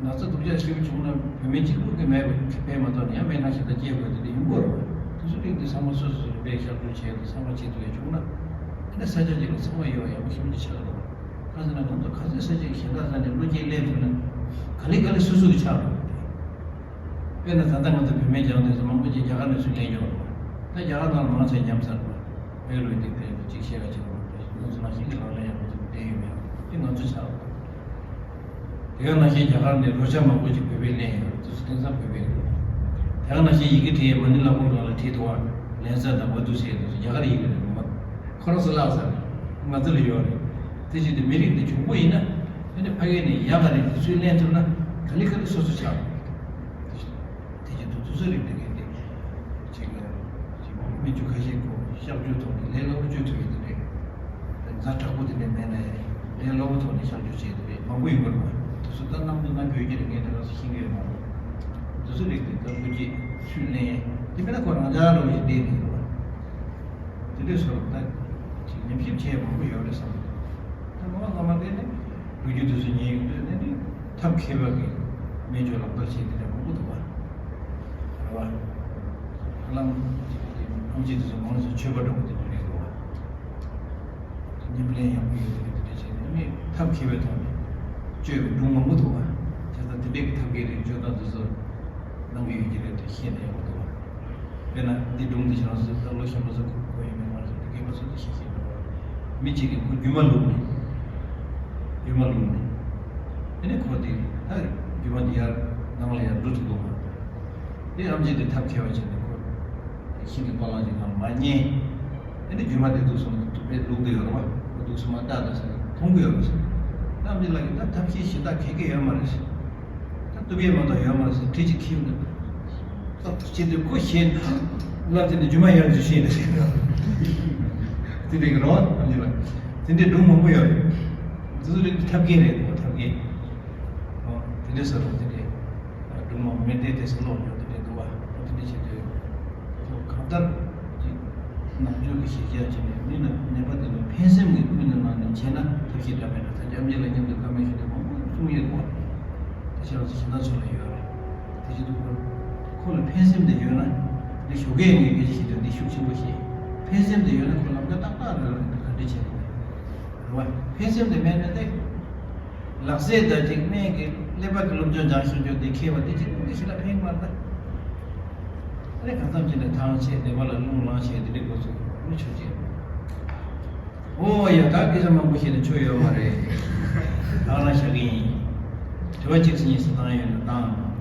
ན་ཚ་སྡུག་ཅག་ཞིག་བྱུང་ན་བོད་སྨན་གཅིག་པུ་གིས་མེད་པ་ཕན་མ་ཐོགས་ན་ཡང་སྨན་ཁང་ཞིག་ལ་སྐྱེལ་དགོས་དེ་འདྲ་ཡིན་དགོས་རེད་བ། དེ་ཚོ་རིགས་འདི་ཚང་མ་སོ་སོ་སོ་རིམ་པས་གཤག་བཅོས་བྱས་ཏེ་ཚང་མ་བྱེད་ཐུབ་ཡ་བྱུང་ན། དེ་ནས་ས་ཆ་གཅིག་ལ་ཚང་མ་ཡོད་པ་ཡག་པོ་ཞེ་པོ་ཅིག་ཆགས་འདུག་གང་ཟེར་ན་ང་ཚོ་ག་ཚོད་ས་ཆ་གཞན་དག་ས་ནས་བློ་སྐྱེད་ལེན་ཐུབ་ན་ག་ལེ་ག་ལེ་སོ་སོ་གི་ཆགས་འགྲོ་གི་རེད། དཔེར་ན་ད་ལྟ་ང་ཚོ་བོད་སྨན་སྦྱང་དུས་ཚོད་མང་པོ་ཅིག་རྒྱ་གར་ནས་ཚུར་ལེན་ཡོང་རེད། ད་རྒྱ་གར་ནང་ལ་མང་ཆེ་ཉམས་ཚར་འདུག་བོད་ལུགས་དེ་བོད་ཅིག་བཤད་པ་ཅིག་ང་ཚོ་ནང་བཞིན་གྱི་ལག་ལེན་ཡག་པོ་ཅིག་བསྟན་ཡོད་མེད་དེ་ང་ཚོ་ཆགས་འདུག་དེ་ག་ནང་བཞིན་རྒྱ་གར་ནས་རོལ་ཆ་མང་པོ་ཅིག་བོད་པས་ལེན་ཡོད་རེད། དེ་ཚོ་དེང་སང་བོད་པའི་རེད། དེ་ག་ནང་བཞིན་ཡི་གེ་བྲིས་མ་ཎི་བླ་སྒོར་སྒང་ལ་བྲིས་འདུག་བ། ལན་ས་དང་བ་དུ་ཟེར་དེ་ཚོ་རྒྱ་གར་ཡི་གེ་རེད། ང་ཁོ་རང་ཚོ་བརླག་ཚར་རེད། ང་ཚོ་ལ་ཡོད་རེད། དེ་བཞིན་དུ་མི་རིགས་འདི་གྱོང་པོ་ཡིན་ན་ཨ་ནི་ཕ་གི་ནས་ཡག་ག་རེད་དེ་ཚུར་ལེན་ཐུབ་ན་ག་ལེ་ག་ལེ་སོ་སོ་ཆགས་རེད། དེ་བཞིན་དུ་དུས་ཚོད་རིང་དེ་གས་དེ་ཅིག་ལ་ཅིག་སྨན་བཅོས་ཁ་ཤས་ཁོ་གཤག་བཅོས་ཐོག་ནས་ལས་སླ་པོ་བཅོས་ཐུབ་ཡོད་དེ་རེད། ཛ་དྲག་པོ་དེ་འདྲ་མེད་ན་ཡང་ལས་སླ་པོ་ཐོག་ནས་གཤག་བཅོས་བྱས་དེ་རེད། མང་པོ་ཡོད་པ་རེད་པ། དེ་ཚོ་ད་གནམ་དུ་གནམ་བོད་ཀྱི་རིག་གནས་དེ་ག་ཚོད་ཤེས་ཀྱི་ཡོད་མ་རེད། དུས་ཚོད་རིང་དེ་ད་ལོ་རྒྱུས་ཚུར་ལེན་དེ་མིན་ན་ཁོ་རང་ཅག་འདྲ་བོ་ཞིག་བསྡད་ནས་རེད་པ། དེ་འདྲའི་བཟོ་ལ་ད་ཅིག་ཉམས་ཞིབ་བྱས་མང་པོ་ཡོད་རེད་བསམ། ད་ངོ་མ་ངོ་མ་དེ་ནི་ལོ་རྒྱུས་དེ་ཚོ་ཉན་ཡོང་དུས་ནི་ནི་ཐབས་མཁས་པ་གི་སྨན་བཅོས་ལག་བསྟར་བྱེད་དེ་འདྲ་མང་པོ་འདུག་པ། རེད་པ། ཧ་ལམ་ཅིག་ཨམ་ཆི་དེ་ཚོ་མང་ཆེ་ཆོས་པ་འདྲ་པོ་དེ་འདྲ་རེད་འདུག་པ། ཉམས་ལེན་ཡག་པོ་ཡོད་རེད། དེ་འདྲ་བྱས་ནས་ནི་ཐབས་མཁས་པའི་ཐོག་ནས་བཅོས་པའི་སྒྲུང་མང་པོ་འདུག་པ། བྱས་ཙང་དེ་འདྲའི་གི་ཐབས་མཁས་རིགས་བཅོས་སྟངས་དེ་ཚོ་གནང་གི་ཡོད་ཀྱི་རེད་དེ་ཤེས་ན་ཡག་པོ་འདུག་པ། དཔེར་ན་འདི་སྒྲུང་འདི་ཁྱེད་རང་ཚོ་ད་ལོ་གཞོན་པ་ཚོ་གོ་ཡོད་མེད་མ་རེད། དེ་རྒན་པ་ཚོ་འདི་ཤེས་ཤེས་པ་རེད། མི་གཅིག་གིས་ཁོ་རྒྱུ་མ་བླུགས་ནས། རྒྱུ་མ་བླུགས་ནས། དེ་ནས་ཁོ་དེ་ད་རྒྱུ་མ་འདི་ཡར་ནང་ལ་ཡར་འགྲོ་ཐུབ་ཀྱི་མ་རེད། དེ་ཨམ་ཆི་དེ་ཐབས་མཁས་པ་བྱས་ནས་ཁོ་ཤིང་གི་པ་ལང་ཅིག་ནང་མར་མཉེ། དེ་ནས་རྒྱུ་མ་དེ་འདུག་སོང་ནས་དུ་པས་བླུགས་བསྡད་ཡོད་རེད་པ། ཁོ་འདུག་སོང་མ་ལྟ་དང་ཟེར་ནས་མཐོང་གི་ཡོད་རེད་ཟེར། ད་ཨམ་ཆི་ལགས་ཀྱིས་ད་ཐབས་ཤེས་གཞན་དག་ག་གེ་ཡོད་མ་རེད་ཟེར། ད་བཏུབ་ཡས་མ་གཏོགས་ཡོད་མ་རེད་ཟེར་གྲི་གཅིག་ཁྱེར་འདུག་ཏོག་ཏོག་བྱས་དུས་ཁོ་ཞེད་ལབ་དེ་ནས་རྒྱུ་མ་ཡར་འཛུལ་ཤེས་ནས་ཟེར། དེ་འདྲའི་གི་རོ་ཨམ་ཆི་ལགས། དེ་འདྲའི་སྒྲུང་མང་པོ་ཡོད་རེད། འདི་ཚོ་རིགས་ཐབས་མཁས་རེད་འདུག་ཐབས་མཁས། ཨོ། དེ་འདྲའི་ཟེར་རོ་དེ་འདྲའི་སྒྲུང་མང་པོ་མེད་དེ་དེ་ཟེར་ལོག་ཡོད་དེ་འདྲའི་འདུག་བ། དེ་འདྲའི་བྱེད་དུས་ཁོ་གང་ལྟར་གྱི་ནང་ཆོས་ཀྱི་གཞི་རྒྱ་བྱས་ནས་མི་ལ་ནད་པ་དེ་ལ་ཕན་སེམས་ཀྱི་ཀུན་ནས་ནང་ནས་བྱས་ན་ཐབས་ཤེས་འདྲ་མེད་འདྲ་ད་ཅམ་ཉེ་ལ་མཉམ་དུ་བཀའ་མོལ་ཞུས་ཏེ་མང་པོ་གསུང་ཡོད་འདུག་བ། དེ་ཕྱི་ལོགས་སུ་གཞན་དག་ཚོ་ལ་ཡོད་རེད། དེ་བྱེད་དུས་ཁོ་ཁོ་ལ་ཕན་སེམས་དེ་ཡོད་ན་འདི་ཞོགས་ཀས་ངས་སྐད་ཆ་བཤད་དུས་འདི་ཤུགས་ཆེན་པོ་བཤད། ཕན་སེམས་དེ་ཡོད་ན་ཁོ་ལམ་ཀ་ཏག་ཏག་རེད་རེད་ག་འདྲ་བྱེད་དགོས་རེད་བ། ཕན་སེམས་དེ་མེད་ན་དེ། ལག་ཟས་དང་ཅིག་སྨན་གྱི་ཀླད་པ་གི་སློབ་སྦྱོང་སྦྱང་ཤེས་རྒྱུ་དེ་མཁས་པ་དེ་གཅིག་པུ་གི་ཞིག་ལ་ཕན་གི་མ་རེད་ད། ཨ་ནི་གང་འཚམ་བྱས་ནས་ཐང་ཆད་ནད་པ་ལ་རླུང་ལངས་བྱས་དེ་འདྲའི་འགོ་ཚུགས་ནི་ཆོས་ཅན། ཨོ་ཡ་ད་སྐད་ཆ་མང་པོ་བཤད་ནས་ཆོ་ཡོད་མ་རེད། ད་ བཞག་གི་ཡིན། དྲི་བ་གཅིག་གཉིས་སུ་བཏང་ཡོད་ན་བཏང་།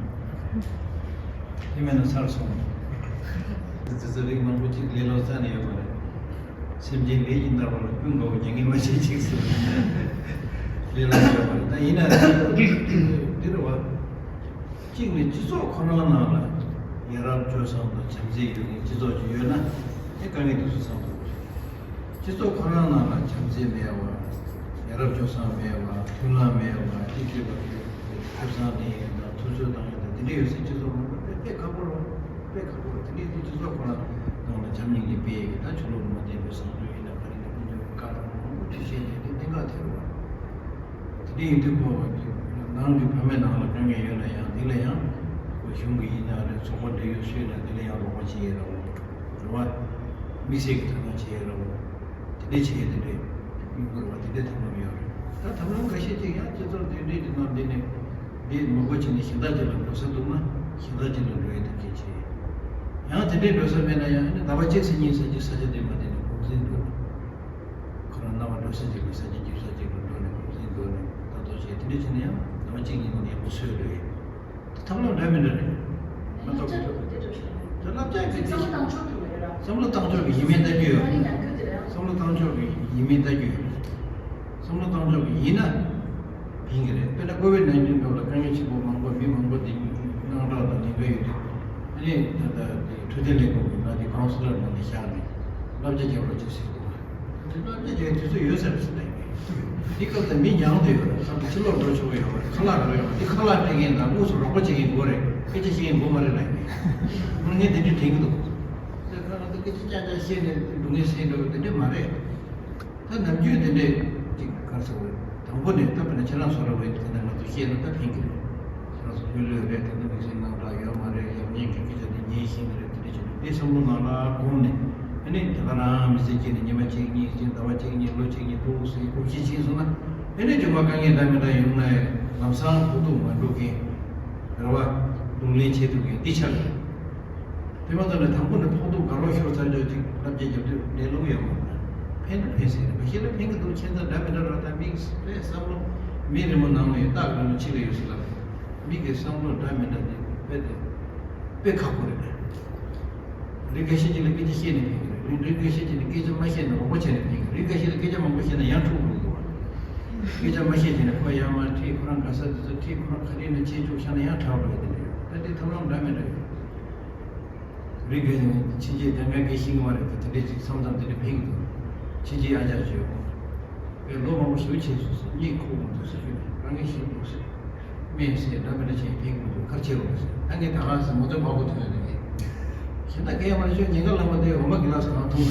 དེ་མེད་ན་ཚར་སོང་། དེ་ཚོ་རིགས་མང་པོ་གཅིག་ལས་སླ་རྩ་ནས་ཡོད་པ་རེད། སེམས་ཅན་ལས་ཀྱིས་མནར་བ་ལ་ཀུན་དགའ་བོ་མྱ་ངན་མ་བྱེད་ཅིག་ཟེར་བ་ལས་སླ་ཡོད་པ་རེད། ད་ཡིན་ན་འདི་རེད་བ། གཅིག་ནི་སྤྱི་ཚོགས་ཁོ་རང་ནང་ལ་ཡ་རབས་སྤྱོད་བཟང་དང་བྱམས་བརྩེ་ཡོད་མཁན་སྤྱི་ཚོགས་ཅིག་ཡོད་ན་དེ་དཀའ་ངལ་འདུག་སེ་བསམ་འདུག་སྤྱི་ཚོགས་ཁོ་རང་ནང་ལ་བྱམས་བརྩེ་མེད་པ། ཡ་རབས་སྤྱོད་བཟང་མེད་པ། མཐུན་ལམ་མེད་པ། གཅིག་གཅིག་ལ་ཐེབས་བསམ་གཏོང་ཡས་དང་ཐུབ་ཚོད་བཏང་ཡས་དང་དེ་འདྲ་ཡོད་སའི་སྤྱི་ཚོགས་ནང་ལ་དཔེ་དཔེ་ཁག་པོ་རེད། དཔེ་ཁག་པོ་རེད། དེ་འདྲའི་སྤྱི་ཚོགས་ཁོ་རང་ནང་ལ་བྱམས་སྙིང་རྗེ་དཔེ་ཡོད་ཀྱི་ད་ཆོས་ལུགས་མ་བསྟེན་པའི་བཟང་སྤྱོད་ཡིན་ན་ག་རེ་ཡིན་ན་ཀུན་སྤྱོད་བཀའ་དང་མང་པོ་ཅིག་བཤད་ནས་དེ་གནད་འགག་ཐེབས་པ། དེ་འདྲ་ཡིན་དུས་ཁོ་ནང་གི་བུད་མེད་ནང་ལ་དཀའ་ངལ་ཡོད་ན་ཡང་དེ་ལ་ཡང་ཁོ་གཞུང་གི་ཡིན་ན་རེད། ཚོགས་པ་འབྲེལ་ཡོད་ཤོད་ན་དེ་ལ་ཡང་རོགས་པ་བྱེད་ཡས་རེད་བ། རེད་བ། དམིགས་བསལ་གྱི་ཐབས་ལམ་བྱེད་ཡས་རེད་བ། དེ་འདྲ་བྱེད་ཡས་དེ་འདྲ་ཡོང་གི་རེད་བ། དེ་འདྲའི་ཐབས་ལམ་ཡོད་རེད། ད་ཐབས་ལམ་འགའ་ཤས་ཅིག་ཡང་སྤྱི་ཚོགས་འདི་འདྲའི་གི་ནང་འདི་ནས་འདི་མི་དགོས་བྱས་ནས་གཞན་དག་ཅིག་ལ་འགྲོ་ས་འདུག་ན་གཞན་དག་ཅིག་ལ་འགྲོ་ཡས་ཐབས་ཤེས་བྱེད། ཡང་དེ་འདྲའི་འགྲོ་ས་མེད་ན་ཡང་ཟླ་བ་གཅིག་ཙམ་གཉིས་ཙམ་གྱི་ས་ཆ་དེ་མ་བསྡད་ནས་གུང་སེང་འགྲོ། ཁོ་རང་རྣ་བ་འགྲོ་ས་ཅིག་ལ་ས་ཆ་སྐྱིད་ས་ཅིག་ལ་འགྲོ་ནས་གུང་སེང་འགྲོ་ནས་ལྟ་རྟོག་བྱས། དེ་འདྲ་བྱས་ན་ཡང་ཟླ་བ་གཅིག་གཉིས་ནང་ཡག་པོ་བཟོས་འགྲོ་ཡིན། དེ་ཐབས་ལམ་འདྲ་མི་འདྲ་རེད། མ་གཏོགས་དེ་བསླབ་བྱ་གི་བསམ་བློ་བཏང་ཕྱོགས་ཀྱི་ཡིན་མིན་ལྟ་རྒྱུ་ཡོད། བསམ་བློ་བཏང་ཕྱོགས་ཀྱི་ཡིན་མིན་ལྟ་རྒྱུ་ཡོད། བསམ་བློ་བཏང་ཕྱོགས་ཀྱི་ཡིན་ན་ཕན་གྱི་རེད། དཔེར་ན་ཀོ་ཝིད་ནའིན་ཊིན་སྐབས་ལ་དཀའ་ངལ་ཆེན་པོ་མང་པོ་མི་མང་པོ་དེ་དངངས་སྐྲག་དང་ཉེན་ཁ་ཡོད་དུས་ཨ་ནི་ད་ལྟ་དེ་འཕྲོད་བསྟེན་ལས་ཁུངས་ཀྱི་ང་དེ་ཀའུན་སི་ལར་ནང་དུ་བཞག་ནས་བསླབ་བྱ་རྒྱག་རོགས་བྱེད་ཟེར་གྱི་འདུག་དེ་ལྟར་དེ་རྒྱལ་དུས་ཚོད་ཡོད་ས་རེད་ཟེར་ནས། འདི་སྐབས་དང་མི་མྱངས་བསྡད་ཡོད་རེད། ཁ་ལ་ཕྱི་ལོགས་འགྲོ་ཆོག་གི་ཡོད་མ་རེད། ཁ་ལག་རག་ཡོད་མ་རེད། འདི་ཁ་ལག་སྤྲད་མཁན་དང་དངོས་སུ་རོགས་པ་བྱེད་མཁན་དགོས་རེད། སྐད་ཆ་བཤད་མཁན་དགོས་མ་རེད་ལབ་ཡིན། ཁོང་ངས་དེ་འདྲས་དྲན་གྱི་འདུག་ཟེར། ཁ་ལག་དེ་སྐད་ཆ་རྐྱང་རྐྱང་བཤད་ནས་སྡུག་བསྔལ་སེལ་འགྲོ་གི་དེ་འདྲས་མ་རེད། ད་ནམ་རྒྱུན་དེ་འདྲས་ཅིག་ག་རེ་ཟེར་དགོས་རེད། དང་པོ་ནས་ད་དཔེར་ན་ཁྱེད་རང་ཚོ་འདྲ་བོ་ཡིན་དེ་འདྲ་ང་ཚོ་བཤད་ན་ད་ཕན་གྱི་རེད། ཁྱེད་རང་ཚོ་ལྷོད་ལྷོད་རེད། དེ་འདྲ་མི་ཚེ་ནང་འདྲ་ཡོད་མ་རེད། ཡག་ཉེས་ཀྱི་སྐད་ཆ་དེ་ཉན་ཤེས་ཀྱི་རེད། དེ་འདྲ་བྱེད་དུས་དེ་བསམ་བློ་ནང་ལ་སྒོམ་ནས་ཨ་ནི་དེ་ག་རང་མི་ཚེ་སྐྱེལ་ནས་ཉི་མ་གཅིག་གཉིས་ཀྱི་ཟླ་བ་གཅིག་གཉིས་ལོ་གཅིག་གཉིས་ཐུགས་སུ་གོམས་གཤིས་ཕྱིན་སོང་ན་ཨ་ནི་རྒྱུན་པ་དཀའ་ངལ་འདྲ་མི་འདྲ་ཡོང་ན་ཡང་ལམ་སང་ཕོག་ཐུག་མ་འགྲོ་མཁན་རེད་བ། གདོང་ལེན་བྱེད་ཐུབ་མཁན་འདི་ཆགས་ཀྱི་རེད། དེ་མ་ཐག་ནས་དང་པོ་ནས་ཕོག་ཐུག་དགའ་རོགས་ཤོར་ཚར་ཆོག་ཅིག་བསླབ་བྱ་རྒྱབ་དུས་ལས་སླ་པོ་ཡོད་མ་རེད། ཕན་དང་ཕན་སྲིད་རེད། ཁ་ཤས་ལ་ཕན་གྱི་འདུག་ཁྱད་མཚར་འདྲ་མི་འདྲ་ར། ད་མིག་དཔེ་བསམ་བློ་མི་རི་མོ་ནང་ལ་ཡོད། སྟག་རི་མོ་ཕྱི་ལ་ཡོད་ཟེར་ལབ། མི་གི་བསམ་བློ་འདྲ་མི་འདྲ་དེ་དཔེ་དེ་དཔེ་ཁག་པོ་རེད། རིགས་འགའ་ཤས་ཅིག་ལ་སྐད་ཆ་བཤད་ནས་ཕན་གྱི་རེད། རིགས་རིགས་འགའ་ཤས་ཅིག་ལ་སྐད་ཆ་མ་བཤད་ན་རོགས་པ་བྱས་ནས་ཕན་གྱི་རེད། རིགས་འགའ་ཤས་ལ་སྐད་ཆ་མང་པོ་བཤད་ན་ཡང་འཁྲུག་འགྲོ་གི་འདུག་བ། སྐད་ཆ་མ་བཤད་བྱས་ནས་ཁོ་ཡར་མར་ཁྲིད། ཁོ་རང་དགའ་ས་དེ་ཚོ་ཁྲིད། ཁོ་རང་ག་རེ་ཡིན་ན་བྱེད་བཅུག་བཞག་ན་ཡང་དྲག་འགྲོ་ཡི་དེ་འདྲ་ཡོད། ད་དེ་ཐབས་ལམ་འདྲ་མི་འདྲ་ཡོད། རིགས་འགའ་ནི་ཕྱིན་ཆད་དེ་འགའ་སྐད་ཤེས་ཀྱི་མ་རེད་དེ། དེ་འདྲས་ཅིག་མཚམས་མཚམས་དེ་འདྲས་ཕན་གྱི་འདུག་ཕྱིན་ཆད་ཨ་ཅག་བྱོས། དཔེ་ལོ་མང་པོ་ཞིག་ཕྱིན་སོང་ཟེར། གཉིད་ཁུག་མི་འདུག་ཟེར་ཞུས་ནས་རང་གིས་ཤེས་འདུག་ཟེར། སྨན་ཟས་འདྲ་མི་འདྲ་བྱས་ཕན་གྱི་མི་འདུག་ག་རེ་བྱེད་རོགས་ཟེར། ད་ངས་ད་ག་ཟེར་མ་ཚོད་བག་གོ་ཐོན་ཡོད་ནས། གཞན་དག་གས་མ་རེད་ཤོག་ཉེན་ཁ་ལ་མ་བལྟས། འོ་མ་གི་ལགས་གང་འཐུང་།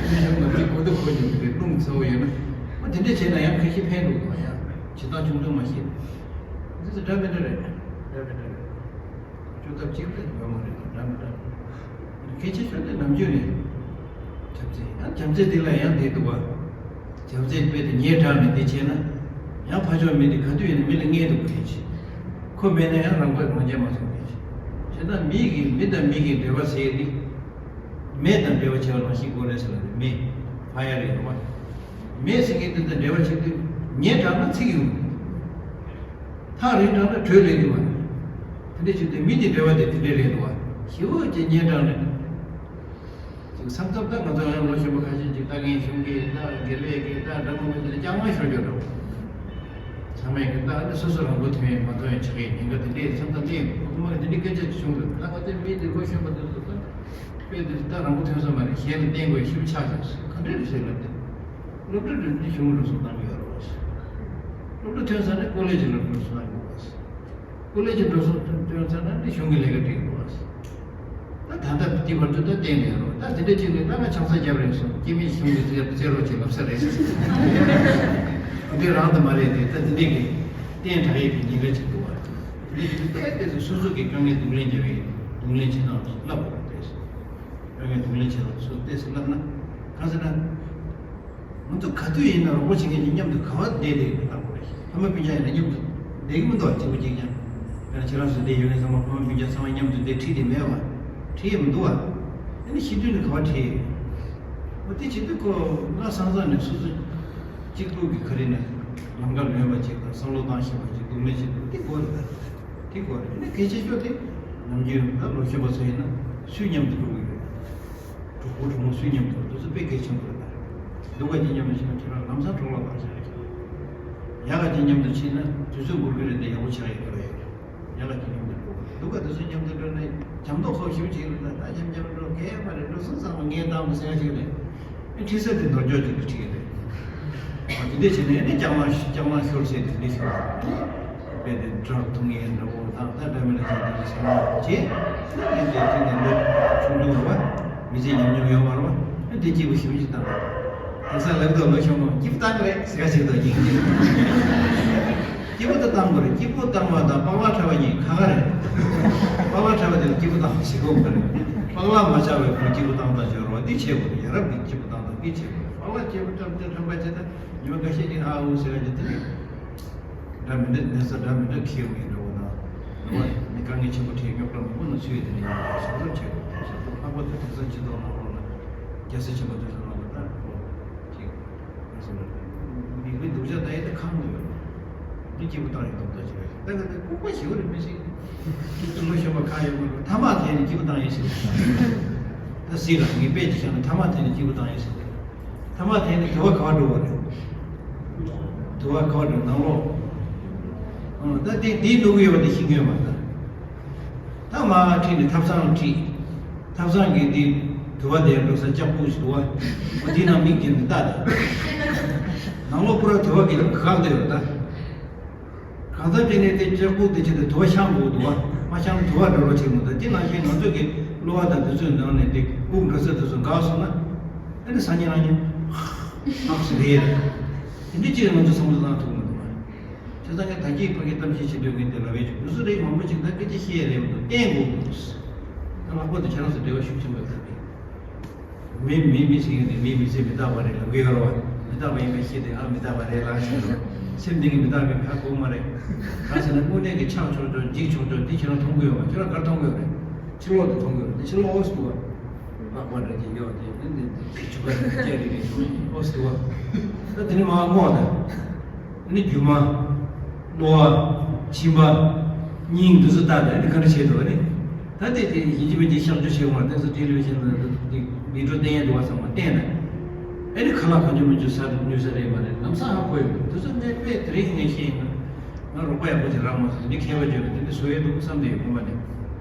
མི་ཤོག་ང་ཚོའི་གོ་ཐོས་གོ་མྱོང་གི་རེད། རླུང་ཚ་བོ་ཡོད་ན། ཨ་དེ་འདྲས་བྱས་ན་ཡང་ཁ་ཤས་ཕན་འདུག་གོ། ཡང་བྱེད་སྟངས་ཆུང་ཆུང་མ་ཤེས། འདི་ཚོ་འདྲ་མི་འདྲ་རེད། འདྲ་མི་འདྲ་རེད། བཅོས་ཐབས་གཅིག་ལས་ཡོད་མ་རེད། འདྲ་མི་འདྲ། གལ་ཆེ་ཤོས་དེ་ནམ་རྒྱུན་ནས་བྱམས་བརྩེ། ཡང་བྱམས་བརྩེ་འདི་ལ་ཡང་འདི་འདུག་བ། བྱམས་བརྩེ་དཔེ་དེ་ཉེ་དྲགས་ནས་འདི་བྱས་ན། ཡང་ཕར་ཕྱོགས་མི་དེ་ག་དུས་ཡིན་ན་མི་ལ་བརྙས་འདུག་གལ་ཆེ། ཁོ་མེད་ན་ཡང་རང་མགོ་རང་རྐྱ་མ་སོང་གལ་ཆེ། བྱས་ཙང་མི་གི་མི་དང་མི་གི་འབྲེལ་བ་ཟེར་ཡས་འདི། མེ་དང་འབྲེལ་བ་བྱས་པ་ནང་བཞིན་དགོས་རེད་ཟེར་ལབ་རེད། མེ། ཕ་ཡ་རེད་རེད་བ། མེ་ཟེར་མཁན་འདི་དང་འབྲེལ་བ་བྱེད་དུས་ཉེ་དྲགས་ན་ཚིག་ཡོང་། ཐག་རིང་དྲགས་ན་དྲོད་ལེན་གྱི་མ་རེད། དེ་འདྲ་བྱེད་དུས་མི་དེ་འབྲེལ་བ་དེ་དེ་འདྲ་རེད་འདུག་བ། ཞེ་པོ་ཅིག་ཉེ་དྲགས་ནས། ཅིག་བསམ་སྟབས་ད་ང་ཚོ་ཡང་ལོ་གཞོན་པ་ཁ་ཤས་ཅིག་ད་ངའི་གཞུང་གི་ད་དགེ་ལས་ཀྱི་ད་འདྲ་མོ་མི་འདི་ལ་ཅང་མ་ཤོར་རྒྱུ་འདྲ་བོ། ཚང་མས་ཀྱི་ད་ནི་སོ་སོ་རང་མགོ་ཐོན་ཡས་མ་ཐོན་ཡས་ཆགས་ཡས་ཉེན་ཁ་དེ་འདྲའི་བསམ་སྟངས་གླེང་ཁོ་མ་གི་དེ་འདྲའི་སྐད་ཆ་ཅིག་བྱུང་འདུག་ད་ང་ཚོའི་མི་འདི་ལོ་གཞོན་པ་འདི་ཚོ་ད་དཔེ་འདི་ད་རང་མགོ་ཐོན་ས་མ་རེད། གཞན་ལ་བརྟེན་དགོས་ཞིབ་ཆགས་ཀྱང་ག་འདྲ་རེད་ཟེར་ལབ་དེ། སློབ་གྲྭ་འགྲིམས་ནས་གཞུང་གི་འགྲོ་སོང་བཏང་གི་ཡོད་རེད་བ། སློབ་གྲྭ་ཐོན་ཚར་ནས་ཀོ་ལེ་ཇི་ལ་འགྲོ་སོང་བཏང་གི་ཡོད་རེད་བ། ཀོ་ལེ་ཇི་འགྲོ་སོང་ཐོན་ཚར་ན་ནི་གཞུང་གི་ལས་ཀ་སྒྲིག་དགོས་བ། ད་ད་ལྟ་དེ་བར་དུ་ད་བསྟན་ནས་རོགས་ད་དེ་འདྲ་བྱས་ནས་ད་ང་ཆང་ས་བརྒྱབ་རེད་སོང་སྐྱེ་མེད་གཞུང་གི་རྩེ་རྩེ་རོགས་བྱེད་ལབ་ས་རེད། འདི་རང་དུ་མ་རེད་དེ། ད་དེ་འདྲས་ཀྱི་བསྟན་དྲག་ཡས་ཀྱི་ཉེན་ཁ་ཅིག་འདུག་བ། འདི་ཏོག་ཙམ་སོ་སོ་གི་དཀའ་ངལ་སྡུག་ལེན་རྒྱབ་པའི་སྡུག་ལེན་བྱེད་སྟངས་ལ་བསླབ་དགོས་རེད། དཀའ་ངལ་སྡུག་ལེན་བྱེད་སྟངས་སོ་སོ་ཏོག་ཙམ་བསླབ་ན་གང་ཟེར་ན། ང་ཚོ་ག་དུས་ཡིན་ན་རོགས་པ་བྱེད་མཁན་གྱི་མཉམ་དུ་ག་བ་བསྡད་བསྡད་ཡོད་ལྟ་བུ་རེད། ཕ་མ་སྤུན་ཀྱག་ཡིན་ན་མཉམ་དུ་བསྡད་ཀྱི་མི་འདུག་གཅིག་པ་གཅིག་རྐྱང་། དཔེར་ན་ཁྱེད་རང་ཚོ་འདི་ཡོད་མཁན་ཚང་མ་ཕ་མ་སྤུན་ཀྱག་ཚང་མ་མཉམ་དུ་བསྡད་ཁྲིད་དེ་མེད་བ། ཁྲིད་ཡས་མི་འདུག་བ། ཨ་ནི་ཤི་དུས་ནི་ག་བ་ཁྲིད་ཡས་ཡོད། འོ་དེ་བྱེད་དུས་ཁོ་ང་སང་སང་ནས་སོ་སོ་གཅིག་པུ་གི་ག་རེ་ན་ ལམ་ཁ་ལོན་པ་ཅིག་དང་བསམ་བློ་བཏང་ཤེས་པ་ཅིག་སྡུག་ལས་ཅིག་འདུག་དེ་དགོས་རེད། དེ་དགོས་རེད། ནི་གལ་ཆེ་ཤོས་དེ་ནམ་རྒྱུན་ད་ལོ་ཆེན་པོ་ཚོ་ཡིན་ན་སུའི་མཉམ་དུ་འགྲོ་གི་ཡོད། གྲོགས་པོ་གྲོགས་མོ་སུའི་མཉམ་དུ་འགྲོ་ཚུལ་དཔེ་གལ་ཆེན་པོ་རེད། ད་སྡུག་ག་ཅིག་མཉམ་དུ་ཕྱིན་ན་ཁྱེད་རང་ལམ་སང་གྲོགས་ལ་བར་ཆ་རེད། ཡག་ག་ཅིག་མཉམ་དུ་ཕྱིན་ན་དུས་ཚོད་འགོར་གི་རེད་དེ་ཡག་པོ་ཆགས་ཡོད་པ་རེད། ཡག་ག་ཅིག་མཉམ་དུ་འགྲོ་དགོས་རེད། སྡུག་ག་དུས་ཚོད་མཉམ་དུ་འགྲོ་ན་འཇམ་མདོག་ཁོག་ཞིབ་ཅིག་རེད། ད་ད་འཇམ་འཇམ་འགྲོ་གལ་མ་རེད། འགྲོ་སོང་ཙང་མ་ངས་བཏང་མི་ཟེར་ཡ་ཅིག་རེད། ཨེ་ཁྲིད་ས་དེ་ནོར་འཇོག་ཅིག་ཏུ་ཁྲིད་ཀྱི་རེད། ཨ་དེ་འདྲ་བྱས་ནས་ཨ་ནི་ལྕགས་ལང་ལྕགས་ལང་ཤོར་ཚད་དེ་འདི་ཤོར་བ་རེད། དཔེ་དེ་དྲག་ཐུང་ངེས་འདྲ་བོ་དང་ད་འདྲ་མི་འདྲ་བྱས་དེ་འདྲ་སོང་བ་བྱས། ཨ་ནི་དེ་དེ་ནས་ལོ་ཆུང་ཆུང་རེད་བ། མི་ཚེ་ཉམས་མྱོང་ཡོད་མ་རེད་བ། ཨ་དེ་སྐྱིད་པོ་ཞེ་པོ་ཞིག་བཏང་། དེང་སང་ལབ་འདུག་ལོ་ཆུང་མ་སྐྱིད་པོ་བཏང་གི་རེད་ཟེར་ག་ཞིག་འདུག་སྐྱིད་པོ་ད་བཏང་དགོས་རེད། སྐྱིད་པོ་བཏང་བ་དང་པགས་ལག་འཁྲབ་པ་གཉིས་ཁ་ཁ་རེད། པགས་ལག་འཁྲབ་པ་དེ་ལ་སྐྱིད་པོ་བཏང་བ་ཞིག་དགོས་མ་རེད། པགས་ལག་མ་འཁྲབ་པའི་ཁོང་སྐྱིད་པོ་བཏང་སྟངས་སྦྱོར་བ་འདི་བྱེད་དགོས་རེད། ཡ་རབས་ཀྱི་སྐྱིད་པོ་བཏང་སྟངས་འདི་བྱེད་དགོས་རེད། པགས་ལག་སྐྱིད་པོ་འཁྲབ་སྟེ་འཁྲབ་པ་བྱེད་ད། ཉི་མ་འགའ་ཤས་ཀྱིས་ཨ་འུ་ཟེར་ཡ་ཅིག་དེ་ནི་འདྲ་མི་འདྲ་གནས་ས་འདྲ་མི་འདྲ་འཁེལ་ཡོང་གི་འདྲ་བོ་དང་། འདྲ་བ་ནི་དཀའ་ངལ་ཆེན་པོ་འཕྲད། རྙོག་དྲ་མང་པོ་ནང་ཚུད་ཡོད། དེ་ནི་ཡང་ཞབས་ཏོག་བྱེད་དགོས། ཞབས་ཏོག་ལྷག་པར་དུ་དེང་སང་སྤྱི་ཚོགས་ནང་ལོགས་ལ་རྒྱལ་སྲིད་ཆེན་པོ་དེ་ཚོ་ནང་ལ་ད་ཁོ་ཅིག་ང་ཚོ་ལ་མིག་དཔེ་སྡུག་ཅག་ལྟ་ཡི་ད་ཁག་མོ་ཡོད། འདི་སྐྱིད་པོ་བཏང་ཡི་མདོག་ལྟ་ཅིག་རེད། ད་ག་ད་ལྐུགས་པ་ཞིག་རེད། མི་ཞིག་ལོ་གཞོན་པ་ཁག་ཡོད་མ་རེད། ཐ་མག་འཐེན་ནས་སྐྱིད་པོ་བཏང་ཡི་ཟེར། ད་སྲིད་ལ་ངས་དཔེ་ཅིག་བཞག་ན་ཐ་མག་འཐེན་ནས་སྐྱིད་པོ་བཏང་ཡི་ཟེར། ཐ་མག་འཐེན་ནས་དུ་བ་ག་པར་འགྲོ་བ་རེད། དུ་བ་ག་པར་འགྲོ། ནང་ལོགས། ཨང་། ད་དེ་དེའི་ནུ་གུ་ཡོད་པ་དེ་ཤེས་ཀྱི་ཡོད་མ་རེད། ད་མར་ཁྲིད་ནས་ཐབ་ཚང་ལ་ཁྲིད། ཐབ་ཚང་གི་དེ་དུ་བ་དེ་འགྲོ་ས་ལྕགས་ཕུག་ཞིག་འདུག་བ། འོ་དེའི་ནང་མིག་དེ་འདི་ལྟ་དང་། ནང་ལོགས་པུ་ར་དུ་བ་གི་བཀག་བསྡད་ཡོད་ད། གང་ལྟར་དེ་ནས་དེ་ལྕགས་ཕུག་དེ་ཆེད་དུ་དུ་བ་འཆང་དགོས་འདུག་བ། མ་འཆང་ན་དུ་བ་འགྲོ་རོགས་བྱེད་མི་འདུག་དེ་ནང་བཞིན་ང་ཚོ་གི་གློ་བ་དང་དེ་ཚོའི་ནང་ནས་དེ་དབུགས་འགྲོ་ས་དེ་ཚོ་འགག་སོང་ན། ཨ་ནི་སང་ཉིན་རང་ཉིད་ཧག་སུ་རེད། དེ་འདྲ་ཅིག་ང་ཚོ་བསམ་བློ་བཏང་ཐུབ་མི་འདུག་བ། བྱས་ཙང་ངས་ད་གིན་ཕ་གི་གཏམ་བཤད་བྱེད་འདོད་མཁན་དེ་ལབ་ཡས་ཅིག་དུས་ཚོད་རིགས་མང་པོ་ཅིག་ད་སྐད་ཆ་བཤད་ཡས་རེད་མི་འདུག་བསྟན་དགོས་འདུག་ད་ལྷག་པར་དུ་ཁྱེད་རང་ཚོ་འབྲེལ་བ་ཤུགས་ཆེན་པོ་ཡོད་ད་གི། མི་མི་མི་ཟེར་མཁན་དེ་མིའི་མི་ཚེ་མི་རྟག་པ་རེད་ལབ་ཀྱི་ཡོད་རེད་བ། མི་རྟག་པ་ཡིན་པའི་ཤེས་དེ་ཨ་མི་རྟག་པ་རེད་ལབ་ཟེར་རོ། སེམས་གཏིང་གི་མི་རྟག་པའི་ཁ་གོ་མ་རེད། གང་ཟེར་ན་དངོས་གནས་ཀྱི་ཆགས་ཆོག་ཆོག་འཇིག་ཆོག་ཆོག་འདི་ཁྱེད་རང་མཐོང་གི་ཡོད་མ། ཁྱེད་རང་ག་རེ་མཐོང་གི་ཡོད་རེད། ཕྱི་ལོགས་དུ་མཐོང་གི་ཡོད་རེད། འདི་ཕྱི་ལོགས་ཨོ་སི་ཏུ་བ། ལྷག་པ་འདྲ་ཅིག་ཡོད་དེ་འདི་འདི་ཕི་ཆུ་ཁ་འདི་སྐྱ་རིག་རིག་ཨོ་སི་ཏུ་བ། ད་དེ་ནི་མ་ངོ་ད། ཨ་ནི་རྒྱུ་མ། གློ་བ། མཆིན་པ། སྙིང་འདི་ཚོ་ལྟ་དང་ཨ་ནི་ག་འདྲ་བྱེད་འདུག་ཨ་ནི། ད་ལྟའི་དེ་ཡིན་གཅིག་མིན་གཅིག་གཤག་བཅོས་བྱེད་དགོས་མ་རེད། དེ་ཚོ་ཊེ་ལི་ཝི་ཤན་ལ་འདི་བི་ཌི་ཡོ་བསྟན་ཡས་འདུག་བ་ཚང་མ་བསྟན་ན། ཨ་ནི་ཁ་ལག་གང་བྱུང་མང་བྱུང་ཟ་ནུས་ས་རེད་མ་རེད། ལམ་སང་ཧ་གོ་ཡོད། དེ་ཚོ་གནས་པས་དེ་རིང་ངས་ཤེས་ཡིན་ན། ང་རོགས་པ་ཡག་པོ་ཅིག་རག་མ་སོང་། འདི་མཁས་པ་བརྗོད་པ་དེ་འདྲ་བཟོ་ཡས་འདུག་བསམ་བསྡད་ཡོད་ཁོ་མ་ནི།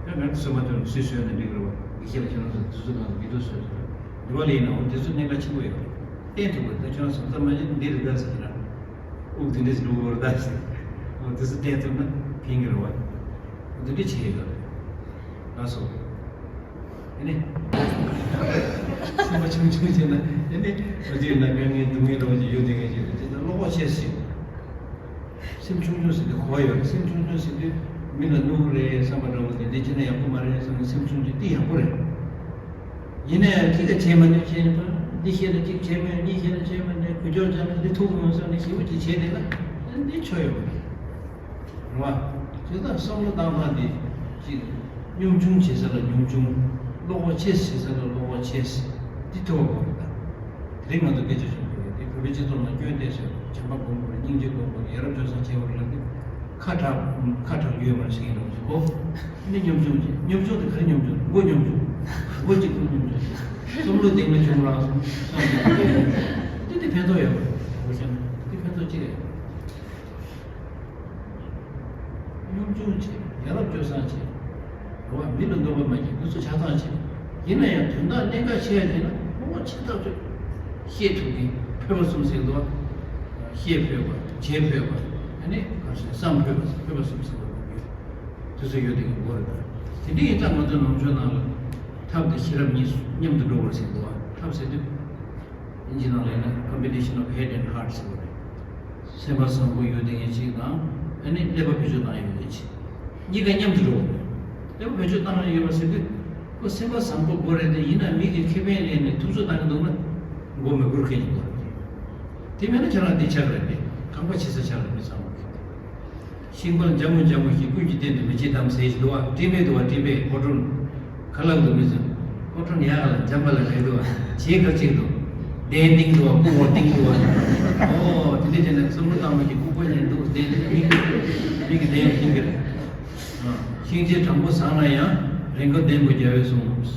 ད་ང་ཚོ་སོ་མ་དོན་སུས་བཟོས་ན་འགྲིག་རེད་བ། མི་ཤེས་ལ་ཁྱེད་རང་ཚོ་དེ་ཚོ་གང་ཚོ་བི་ཌི་ཡོ་བཟོས་ཚོ་འདི་བ་ལ་ཡིན་ན་འོ་དེ་ཚོ་གནད་འགག་ཆེན་པོ་ཡོད་རེད། བསྟན་ཐུབ་པ་ད་ཁྱེད་རང་བཟོ་ལྟ་མ་ཡིན་འདི་རེད་ད་ཟེར་གྱི་ར། དབུགས་དེ་འདྲས་འགྲོ་གི་རེད་ད་ཟེར། འོ་དེ་ཚོ་བསྟན་ཐུབ་ན་ཕན་གྱི་རེད་བ། འོ་དེ་འདྲས་བྱས་ཡོད་རེད། ལགས་སོ། ཨ་ནི། སེམས་པ་ཆུང་ཆུང་བྱས་ན་ཨ་ནི་འོ་དེ་ན་དཀའ་ངལ་སྡུག་བསྔལ་འདྲ་བོ་ཅིག་ཡོད་དེ་ངས་བྱས་ན་དེ་ལྟར་བློ་ཁོག་ཆེ་ཞིག་སེམས་ཆུང་ཆུང་ཟེར་དུས་གོ་ཡོད་རེད། སེམས་ཆུང་ཆུང་ཟེར་དུས་མི་ལ་གནོད་གི་རེད་བསམ་པ་འདྲ་བོ་དེ་འདི་བྱས་ན་ཡག་པོ་མ་རེད་བསམ་ནས་སེམས་ཆུང་ཆུང་དེ་ཡག་པོ་རེད། ཡིན་ན་ཡང་གཅིག་ལ་བྱས་མ་ནུས་བྱས་ནས་ཕར་འདི་བཤད་ན་གཅིག་བྱས་མ་ཡོང་། གཉིས་བཤད་ན་བྱས་མ་ནུས། གུ་ཅོག་ཅག་ན་འདི་ཐུག་མི་ཡོང་བསམ་ནས་ཞེ་པོ་ཅིག་བྱས་བསྡད་ན་འདི་ཆོ་ཡོད་མ་རེད། རེད་བ། བྱས་ཙང་བསམ་བློ་བཏང་སྟངས་འདི་གཅིག་གཉོམ་ཆུང་བྱེད་ས་ལ་གཉོམ་ཆུང་། བློ་ཁོག་ཆེ་བྱེད་ས་ལ་བློ་ཁོག་ཆེ། འདི་ཐུབ་པ་དགོས་རེད་ད། དེ་རིང་ང་ཚོ་སྐད་ཆ་བཤད་དགོས་རེད། དེ་བོད་པའི་སྤྱི་ཚོགས་ནང་སྐྱོན་བལྟས་ཚེ་བྱམས་པ་སྒོམ་དགོས་རེད། སྙིང་རྗེ་སྒོམ་དགོས་རེད། ཡ་རབས་སྤྱོད་བཟང་བྱེད་དགོས་རེད་ལབ་དུས་ཁ་གྲག་ཁ་གྲག་རྒྱུ་ཡོད་མ་རེད་ཟེར་མཁན་འདྲ་བོ་ཞིག་གོ། འདི་གཉོམ་ཆུང་བྱེད། གཉོམ་ཆུང་དེ་ག་རེ་གཉོམ་ཆུང་རེད། མགོ་གཉོམ་ཆུང་། མགོ་གཅིག་པུ་གཉོམ་ཆུང་། བསམ་བློ་གཏིང་ནས་ཆུང་རང་སོང་བསམ་གྱི་འདི་འདི་ཕན་ཐོགས་ཡོད་མ་རེད། འདི་ཕན་ཐོགས་གཅིག་རེད། གཉོམ་ཆུང་བྱེད། ཡ་རབས་སྤྱོད་བཟང་བྱེད། རེད་བ། མི་ལ་གནོད་པ་མ་བྱེད། དེ་ཚོ་ཆ་ཚང་བྱེད། ཡིན་ན་ཡང་དོན་དག་གནད་འགག་ཆེ་བ་དེ་ན་ངོ་བོ་ཆེ་ཐག་ཆོད། ཤེས་ཐུབ་མཁན་ཕོད་པ་གསུམ་ཟེར་འདུག་བ། ཤེས་ཕོད་པ། བྱེད་ཕོད་པ། ཨ་ནི་ག་རེ་ཟེར། བསམ་ཕོད་པ། ཕོད་པ་གསུམ་ཟེར་བ་དེ་ཚོ་ཡོད་དེ་གི་མགོ་རེད་ད། དེ་འདྲ་ཡིན་ཙང་ང་ཚོའི་ནང་ཆོས་ནང་ལ་ཐབས་དང་ཤེས་རབ་གཉིས་མཉམ་དུ་འགྲོ་བར་ཟེར་འདུག་བ། ཐབས་ཟེར་དུས། དབྱིན་ཇི་ནང་ལ་ཡིན་ན་combination of head and heart ཟེར་བ་རེད། སེམས་པ་བཟང་པོ་ཡོད་དེ་ངེས་ཅིག་དང་། ཨ་ནི་ཀླད་པ་བེད་སྤྱོད་བཏང་ཡོད་ངེས་ཅིག་གཉིས་ཀ་མཉམ་དུ་འགྲོ་བ་རེད། ཀླད་པ་བེད་སྤྱོད་བཏང་ཡོད་པ་ཟེར་དུས། ཁོ་སེམས་པ་བཟང་པོ་དགོས་རེད་དེ། ཡིན་ན་མི་གི་ཁེ་ཕན་ལེན་ནས་ཐུབ་ཚོད་བཏང་གི་འདུག་ན། མགོ་མི་སྒུར་མཁན་གྱི་དགོས་རེད། དེ་མེད་ན་ཁྱེད་རང་འདི་ཆགས་རེད་དེ། རྐང་པ་ཕྱི་ས་ཆགས་རེད་མི་ཚང་མ། ཤིང་པར་འཇམ་མོ་འཇམ་མོ་ཞིག་ཀུན་གྱིས་བསྟན་དུ་མི་བྱེད་དམ་ཟེར་ཞིག་འདུག་བ། སྤྲིན་པས་འདུག་བ། སྤྲིན་པས་ཕོ་བྲང་། ཁ་ལག་ཏུ་མི་ཚུད། ཕོ་བྲང་ཡག་ལ་འཇམ་པ་ལ་རེད་འདུག་བ། བྱེད་ག་ཅིག་འདུག་གདན་བཏིང་འདུག་བ། སྐུ་འོ་བཏིང་འདུག་བ། ཨོ་དེ་འདྲ་བྱས་ན་བསམ་བློ་བཏང་བ་ཅིག་སྐུ་འོ་ཉན་འདུག་གདན་མིག་མིག་གི་གདན་བཏིང་གི་རེད། ཨ། ཤིང་རྗེ་དྲང་པོ་བཟང་ན་ཡང་རེས་འགའ་བདེན་པོ་རྒྱལ་བས་གསུངས།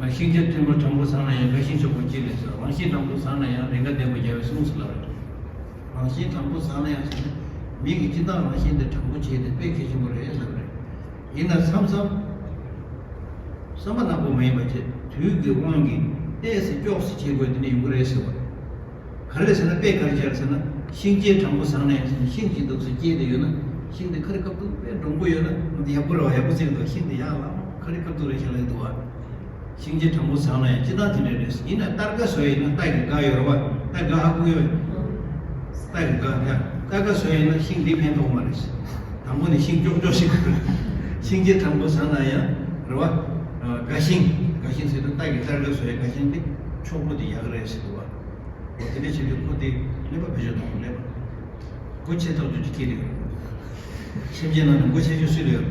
ང་ཤིང་རྗེ་དྲང་པོ་བཟང་ན་ཡང་དགའ་ཞེན་ཆོག་པོ་ཅི་ལས་ཟེར། རང་བཞིན་དྲང་པོ་བཟང་ན་ཡང་རེས་འགའ་བདེན་པོ་རྒྱལ་བས་གསུངས་ཟེར་ལབ་རེད། རང་བཞིན་དྲང་པོ་བཟང་ན་ཡང་ཟེར་ན་མི་གི་སྤྱི་བཏང་རང་བཞིན་དེ་དྲང་པོ་བྱས་ཏེ་དཔེ་གལ་ཆེན་པོ་རེད་ལབ་རེད། ཡིན་ན་མཚམས་མཚམས་བསམ་པ་ནག་པོ་མ་ཡིན་པ་བྱས་དུས་ཀྱི་དབང་གིས་ཏོག་ཙམ་སྐྱོ་སེ་བྱེད་དགོས་དེ་ནི་ཡོང་གི་རེད་ཟེར་བ། ག་རེ་ཟེར་ན་དཔེ་ག་རེ་བྱས་ཟེར་ན་ཤིང་རྗེ་དྲང་པོ་བཟང་ན་ཡང་ཟེར་ན་ཤིང་གཅིག་འདུག་སེ་སྐྱེས་ཏེ་ཡོད་ན་ཤིང་དེ་ཁ་རི་ཁ་ཐུག་དཔེ་འགྲོ་མགོ་ཡོད་ན་ཡག་པོ་རེད་བ། ཡག་པོ་བརྩིགས་འདུག་ཤིང་དེ་ཡར་ལངས་ཁ་རི་ཁ་ཐུག་རེད་བྱས་ལ་འདུག་བ། ཤིང་རྗེ་དྲང་པོ་བཟང་ན་ཡང་སྤྱི་བཏང་དེ་འདྲ་རེད། ཡིན་ན་རྟ་སྒ་བཟོ་ཡིན་ན་རྟ་གི་སྒ་ཡོད་རེད་བ། རྟ་སྒ་ཧ་གོ་ཡོད། རྟ་གི་སྒ་ཡ། རྟ་སྒ་བཟོ་ཡིན་ན་ཤིང་འདི་ཕན་ཐོགས་མ་རེད། དང་པོ་ནས་ཤིང་ཀྱོག་ཀྱོག་ཞིག་དགོས་རེད། ཤིང་རྗེ་དྲང་པོ་བཟང་ན་ཡང་རེད་བ། སྒ་ཤིང་། སྒ་ཤིང་ཟེར་དུས་རྟ་གི་རྟ་སྒ་བཟོ་ཡ་སྒ་ཤིང་འདི་འཁྱོག་པོ་དེ་ཡག་གི་རེད་ཟེར་འདུག་བ། འོ་དེ་འདྲ་བྱེད་དུས་ཁོ་དེ་ཀླད་པ་བེད་སྤྱོད་གཏོང་དགོས། ཀླད་པ། སྒོ་ཕྱེ་ཐག་ཆོད་ཀྱི་སྐད་རེད། སེམས་ཅན་ནང་ནས་སྒོ་ཕྱེ་ཤོས་སུ་ལ་ཡོད།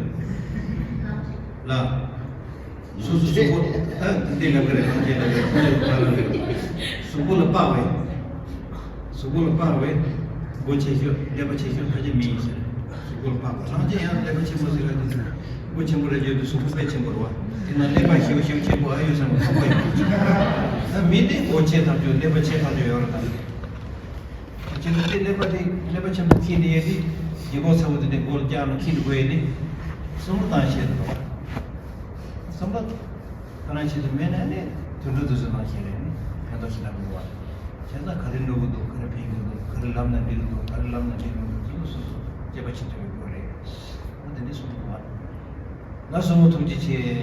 ལ། སོ་སོ་གཟུགས་པོ་ད་འདི་ལབ་ཀྱི་རེད། ལྷང་ཆེན་ལབ་ཀྱི་རེད། ཁོང་ཚོས་ཕར་ལབ་ཀྱི་རེད། གཟུགས་པོ་ལ་དཔག་པའི། གཟུགས་པོ་ལ་དཔག་པའི། སྒོ་ཕྱེ་ཤོས་ཀླད་པ་ཕྱེ་ཤོས་ཕལ་ཆེར་མི་ཡིན་ཟེར། གཟུགས་པོ་ལ་དཔག་པ་ལྷང་ཆེན་ཡང་ཀླད་པ་ཆེན་པོ་ཟེར་ཡ་དེ་ཟེར། སྒོ་ཆེན་པོ་རེད་བརྗོད་དུས་གཟུགས་པོ་དཔེ་ཆེན་པོ་རེད་བ། དེ་ན་ཀླད་པ་ཞེའུ་ཞེའུ་ཆེན་པོ་ཨ་ཡོད་བསམ་པ་ཁག་པོ་ཡོད། ད་མི་དེ་སྒོ་ཕྱེ་ཐག་ཆོད་ཀླད་པ་ཕྱེ་ཐག་ཆོད་ཡོད་རེད་ད། ཁྱེད་ཚོ་དེ་ཀླད་པ་དེ་ཀླད་པ་ཆེན་པོ་འཁྱེར་ནས་ཡོད་དེ། རྒྱལ་པོ་ཚ་བོ་དེ་ནས་སྒོ་ལ་བཀྱག་ནས་འཁྱེར་འགྲོ་དགོས་ཡོད་དེ། བསམ་བློ་བཏང་ཤེས་དགོས། བསམ་བློ་བཏང་ཤེས་དུ་མེད་ན་ནི་དུད་འགྲོ་དེ་ཚོ་ནང་བཞིན་རེད། ནི་ཕན་ཐོགས་ཤིག་ལ་འགྲོ་བ། བྱས་ཙང་ག་རེ་འགྲོ་གི་འདུག་ག་རེ་ཕན་གི་འདུག་ག་རེ་ལབ་ན་འགྲིག་གི་འདུག་ག་རེ་ལབ་ན་འགྲིག་གི་འདུག་ཚོ་སོ་སོ་དཔྱད་པ་བྱེད་ཐུབ་པའི་སྐོར་རེད། འོ་དེ་འདྲ་གསུང་གི་འདུག་བ། ལགས་སོ། ཐུགས་རྗེ་ཆེ།